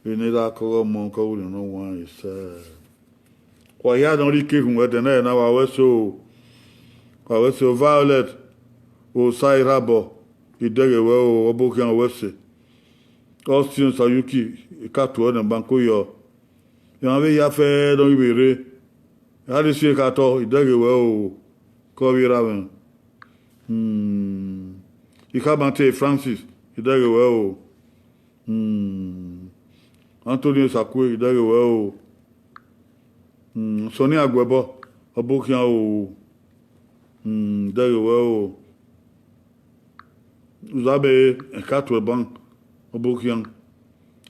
Vbene I ra kọghọ ọmọ, ke Orhiọn Ne Ọ Huanrẹn, isẹ. Wa hia ne ọ rhie ike erhunmwu ẹdẹ nẹ na, wa wẹ ẹse o, wa wẹ ẹse o, Violet Osairhabọ, I dẹghe wẹ o, ọbokhian wẹ ẹse. Austin Sayuki, I ka tuẹ nẹ banko yọ. Iran vbe hia fẹ ne ọ ghi vbe rre. Harisi Ekhatọ, I dẹghe wẹ o, ke ọ vbe ra mwẹ. Hmm. Ikhabate Francis, I dẹghe wẹ o. Hmm. Anthony Osakue, I dẹghe wẹ o. Hmm. Sọnni Aguẹbọ, ọbokhian o. Hmm. I dẹghe wẹ o. Uzabere, I ka tuẹ ban, ọbokhian.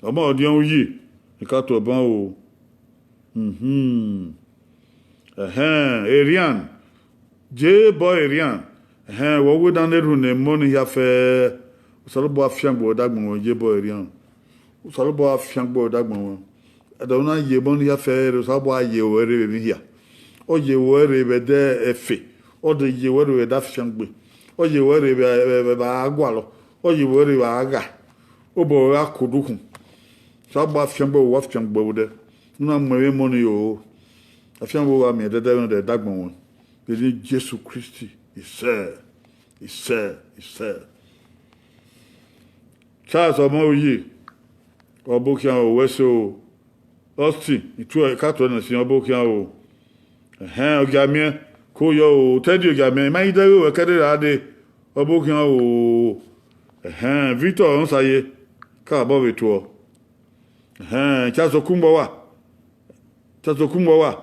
Ọmọ Ọdiọn Uyi, I ka tuẹ ban o. Mhm. Ẹhẹn, Erian, J-Boy Erian, ẹhẹn, wẹ wẹ ne a na erhunmwu ne emọ ni hia fẹ, Osanobua fiangbe dagbọn ruẹ, J-Boy Erian. Osanobua fiangbe dagbọn ruẹ. Ẹdẹ ne a ye emọ ni hia fẹ rre, Osanobua ye ruẹ rre vbe emwi hia. Ọ ye ruẹ rre vbe ẹdẹ ẹfe, ọ de ye ruẹ rre vbe ẹdẹ afiangbe, ọ ye ruẹ rre vbe, vbe, vbe, vbe a gualọ, ọ ye ruẹ rre vbe a gha, obọ ruẹ gha ku odukhunmwu. Osanobua fiangbe ruẹ, wa fiangbe vbe odẹ. U na mu ẹmwẹ emọ ni ro, afiangbe ruẹ gha miẹn ẹdẹdẹ vbe odẹ dagbọn ruẹ. Vbe eni Jesu Kristi, isẹ, isẹ, isẹ. Charles Ọmọruyi, ọbokhian o, wẹ ẹse o. Austin, I tuẹ, I ka tuẹ nẹ sin, ọbokhian o. Ẹhẹn, ọ gia miẹn, ko yọ o, Teddy ọ gia miẹn, I ma i dẹghe ruẹ ke ẹdẹ ra dee, ọbokhian o. Ẹhẹn, Victor Osaye, ka bọ vbe tuọ. Ẹhẹn, Charles Okunmọwa, Charles Okunmọwa,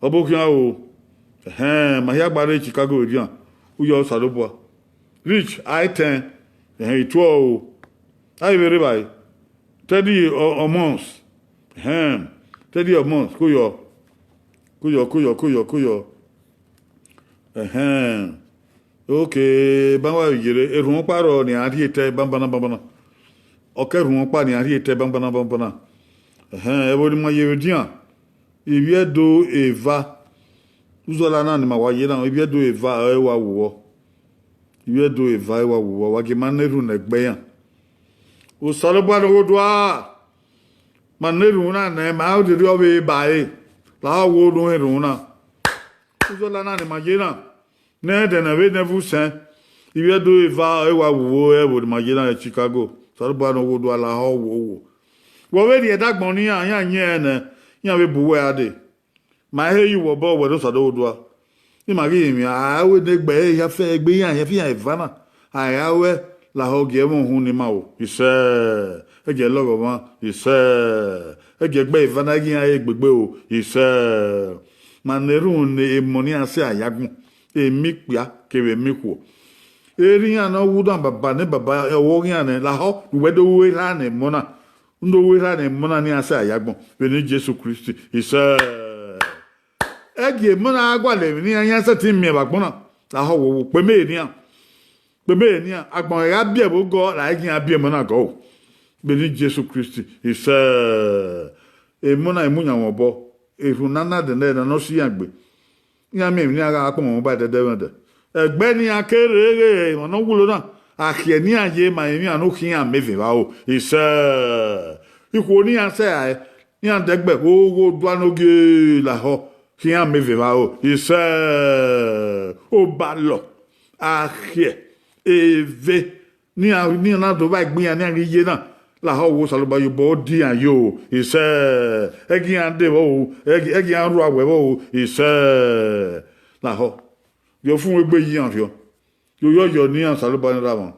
ọbokhian o. Ẹhẹn, ma hia gba rre Chicago edian, u yọ Osanobua. Rich Aitẹn, ẹhẹn, I tuọ o. A i vbe rre evbare. Teddy Omos, ẹhẹn, Teddy Omos, ko yọ, ko yọ, ko yọ, ko yọ, ko yọ. Ẹhẹn. Okay, ba wa vbe yerre, erhunmwu ọkpa rrọọ ne iran rhie etẹ banbanna banbanna. Ọ ke erhunmwu ọkpa ne iran rhie etẹ banbanna banbanna. Ẹhẹn, ẹvbo ne ima ye vbe edian, ivbi Ẹdo eva, uzọla na ne ima wa ye na, ivbi Ẹdo eva ọre wa wu vbọ. Ivbi Ẹdo eva ọre wa wu vbọ, wa gie ma na erhunmwu ne ẹgbẹ iran. Osanobua ne ọ ghe odua, ma na erhunmwu na nẹ, ma rhirhi ọ vbe ba ẹre, lahọ wo ne u erhunmwu na. Uzọla na ne ima ye na, ne ẹdẹ ne vbe nẹ ẹvbo usẹn, ivbi Ẹdo eva ọre wa wu vbọ, ẹvbo ne ima ye na rre Chicago. Osanobua ne ọ ghe odua, lahọ wo wo. Wẹ ọ vbe rhie ẹdagbọn ne iran, iran yin ẹnrẹn nẹ, iran vbe bu uwẹ ra dee. Ma he ye uwẹ obọ, wẹ ne Osanobua. Ima ghi rinmwian, a wẹ ne egbe ẹre hia fẹ, egbe iran hia fẹ, iran eva na, a gha ruẹ, lahọ gie ẹmwẹ uhunmwu ne ima ro, isẹ. Ẹgie lọghọ ọmwa, isẹ. Ẹgie egbe eva na, gie iran re gbegbe ro, isẹ. Ma na erhunmwu ne emọ ne iran sẹ a ya agbọn, emọ ikpia kevbe emọ ikhuo. Erha iran ne ọ wu dan baba ne baba ọvbokhan iran nẹ, lahọ ne uwẹ do ru erha ne emọ na, do ru erha ne emọ na ne iran sẹ a ya agbọn, vbe eni Jesu Kristi, isẹ. Ẹgie emọ na gha gualọ emwi ne iran, iran sẹtin miẹn vbe agbọn na, lahọ wo wo, kpeme ne iran, kpeme ne iran, agbọn ẹre gha biẹ vbe ogọ, lahọ gie iran biẹ emọ na gọ o, vbe eni Jesu Kristi, isẹ. Emọ na i mu yan mwẹ obọ, erhunmwu na na dẹnẹrẹ ne ọ si iran gbe. Iran miẹn emwi ne iran gha kpọnmwẹ ba ẹdẹdẹ vbe ẹdẹ. Ẹgbẹ ne iran kere ghe emwa ne ọ wulo na, akhiẹ ne iran ye ma emwi iran ne u khian mẹ vbe evbaro. Isẹ, ikhuo ne iran sẹ rae, iran dẹgbẹ gho gho dua ne ogie lahọ, khian mẹ vbe evbaro. Isẹ, obalọ, akhiẹ, eve, ne iran, ne iran na do vba egbe iran ne iran ghi ye na, lahọ wo Osanobua ye obọ odian yo. Isẹ, ẹgẹ iran dee vbọ o, ẹgẹ, ẹgẹ iran rua wẹ vbọ o. Isẹ, lahọ, ye ọfumwegbe ye iran viọ. Ye oyọyọ ne iran Osanobua ne erha mwa,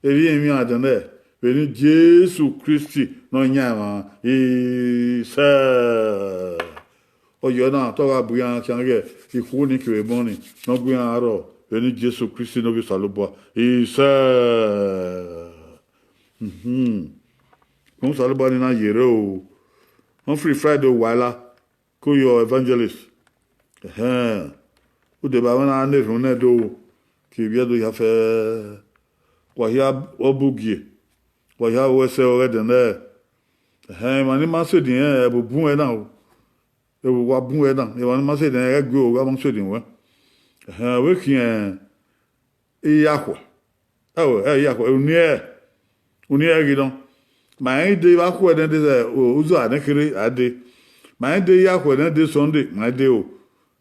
erha emwi iran dẹn nẹ, vbe eni Jesu Kristi ne ọ yan emwa. Isẹ, ọyọ na te ọ gha bu iran khian ghe ikhuo ni kevbe emọ ni ne ọ gu iran rrọọ vbe eni Jesu Kristi ne Ovbi Osanobua. Isẹ, mhm, ne Osanobua ni na yerre o. Humphrey Friday Owaila, ko yọ evangelist. Ẹhẹn, u deba mwẹ na ne erhunmwu nẹ do, ke ivbi Ẹdo hia fẹ, wa hia ọbugie, wa hia ru ẹsẹ ọghẹdẹ nẹ. Ẹhẹn, emwa ni ma sẹtin rẹn, ẹvbo bun ẹre na o. Ẹvbo wa bun ẹre na, emwa ni ma sẹtin rẹn, ẹghẹ gue o, gha ma sẹtin wẹ. Ẹhẹn, vbe khian irakhuẹ. Ẹo, ẹ irakhuẹ, uniẹn, uniẹn ghi nọ. Ma rẹn de vbe akhuẹ nẹ de zẹ, o, uza nẹ kherhe a de. Ma rẹn de irakhuẹ nẹ de Sunday, ma rẹn de o.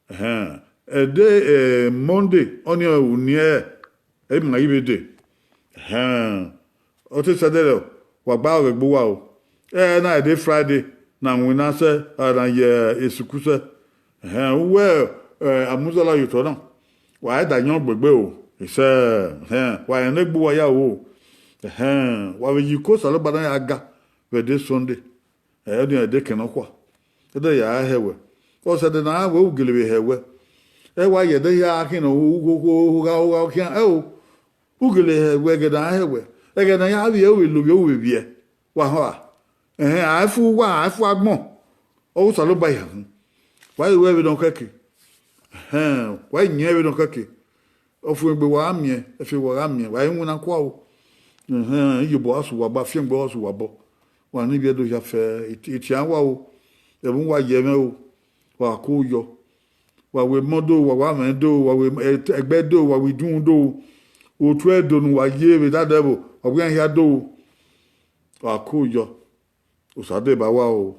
Ẹhẹn, ẹde, eh, Monday, ọnii uniẹn, ẹ ma ghi vbe de. Ẹhẹn, ọ te sẹ ẹdẹrẹ, wa gba ọghẹ gbe uwa o. Ẹ na ẹde Friday, na winna sẹ, a na ye esuku sẹ. Ẹhẹn, uwẹ, eh, amuzọla ye otọ na, wa i da yọn gbe egbe o. Isẹ, ẹhẹn, wa rẹn ne egbe uwa ya ru o. Ẹhẹn, wa vbe ye iko Osanobua na ya ga vbe ẹde Sunday. Ẹ, ọnii ẹde kẹn nọkhua. Ẹdẹ ya hẹ wẹ. Ọ sẹ ẹdẹ ne a wẹ u gele vbe hẹ wẹ. Ẹ wa ye ẹdẹ hia khian ne ugho, ugho, ugho, ugha, ugha khian. Ẹ o, u gele hẹ wẹ, ẹghẹ ne a hẹ wẹ. Ẹghẹ ne a ya vbiẹ, u vbe lovbiẹ, u vbe vbiẹ. Wa họn a. Ẹhẹn, a i fu uwa, a i fu agbọn. Ọ ru Osanobua hia hun. Wa i ruẹ vbene ọ kẹke. Ẹhẹn, wa i yẹn vbene ọ kẹke. Ọfumwegbe wa gha miẹn, ẹfe wa gha miẹn, wa i winna kua o. Ẹhẹn, iyobọ gha sẹ uwa ba, afiangbe gha sẹ uwa bọ. Wa ne ivbi Ẹdo hia fẹ, etian wa o. Ẹvbo uwa ye ẹmwẹ o. Wa ko yọ. Wa wẹ emọ do, wa wẹ amwẹ do, wa wẹ ẹgbẹ do, wa wẹ idunmwu do. Otu Ẹdo ne uwa ye vbe dadẹ ẹvbo, wa wẹ iran hia do. Wa ko yọ. Osa deba uwa o.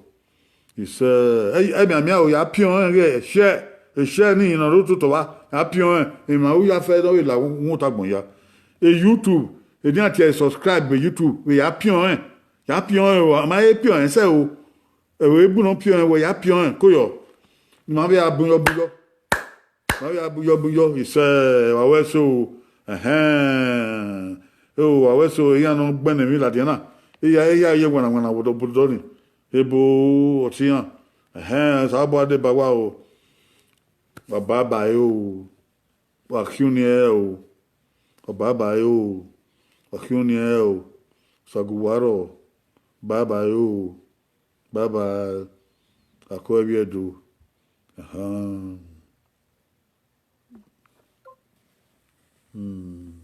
Isẹ, ẹ, ẹmianmian o, ya piọn rẹn ghe ẹshẹ, ẹshẹ ni ne ọ rre ototọ vba, ya piọn rẹn, emwa u ya fẹ ne ọ vbe la uhunmwu ota agbọn hia. E YouTube, enian tie subscribe vbe YouTube, vbe ya piọn rẹn, ya piọn rẹn o, a ma he piọn rẹn sẹ o, ẹvbo ebu ne ọ piọn rẹn, wẹ ya piọn rẹn, ko yọ, ne ima vbe a bun yọ bun yọ. Ma vbe a bun yọ bun yọ, isẹ, wa wẹ so, ẹhẹn, o, wa wẹ so, iran ne ọ gbẹnnẹ emwi ladian na, ehia, ehia ye wanna wanna vbe odọ, vbe odọ ni, ebo ọtẹn iran, ẹhẹn, Osanobua deba uwa o, wa bye bye o, wa khian oniẹn o, wa bye bye o, wa khian oniẹn o, Osa gu uwa rrọọ, bye bye o, bye bye, Ako Ẹvbi Ẹdo, ẹhẹn. Hmm.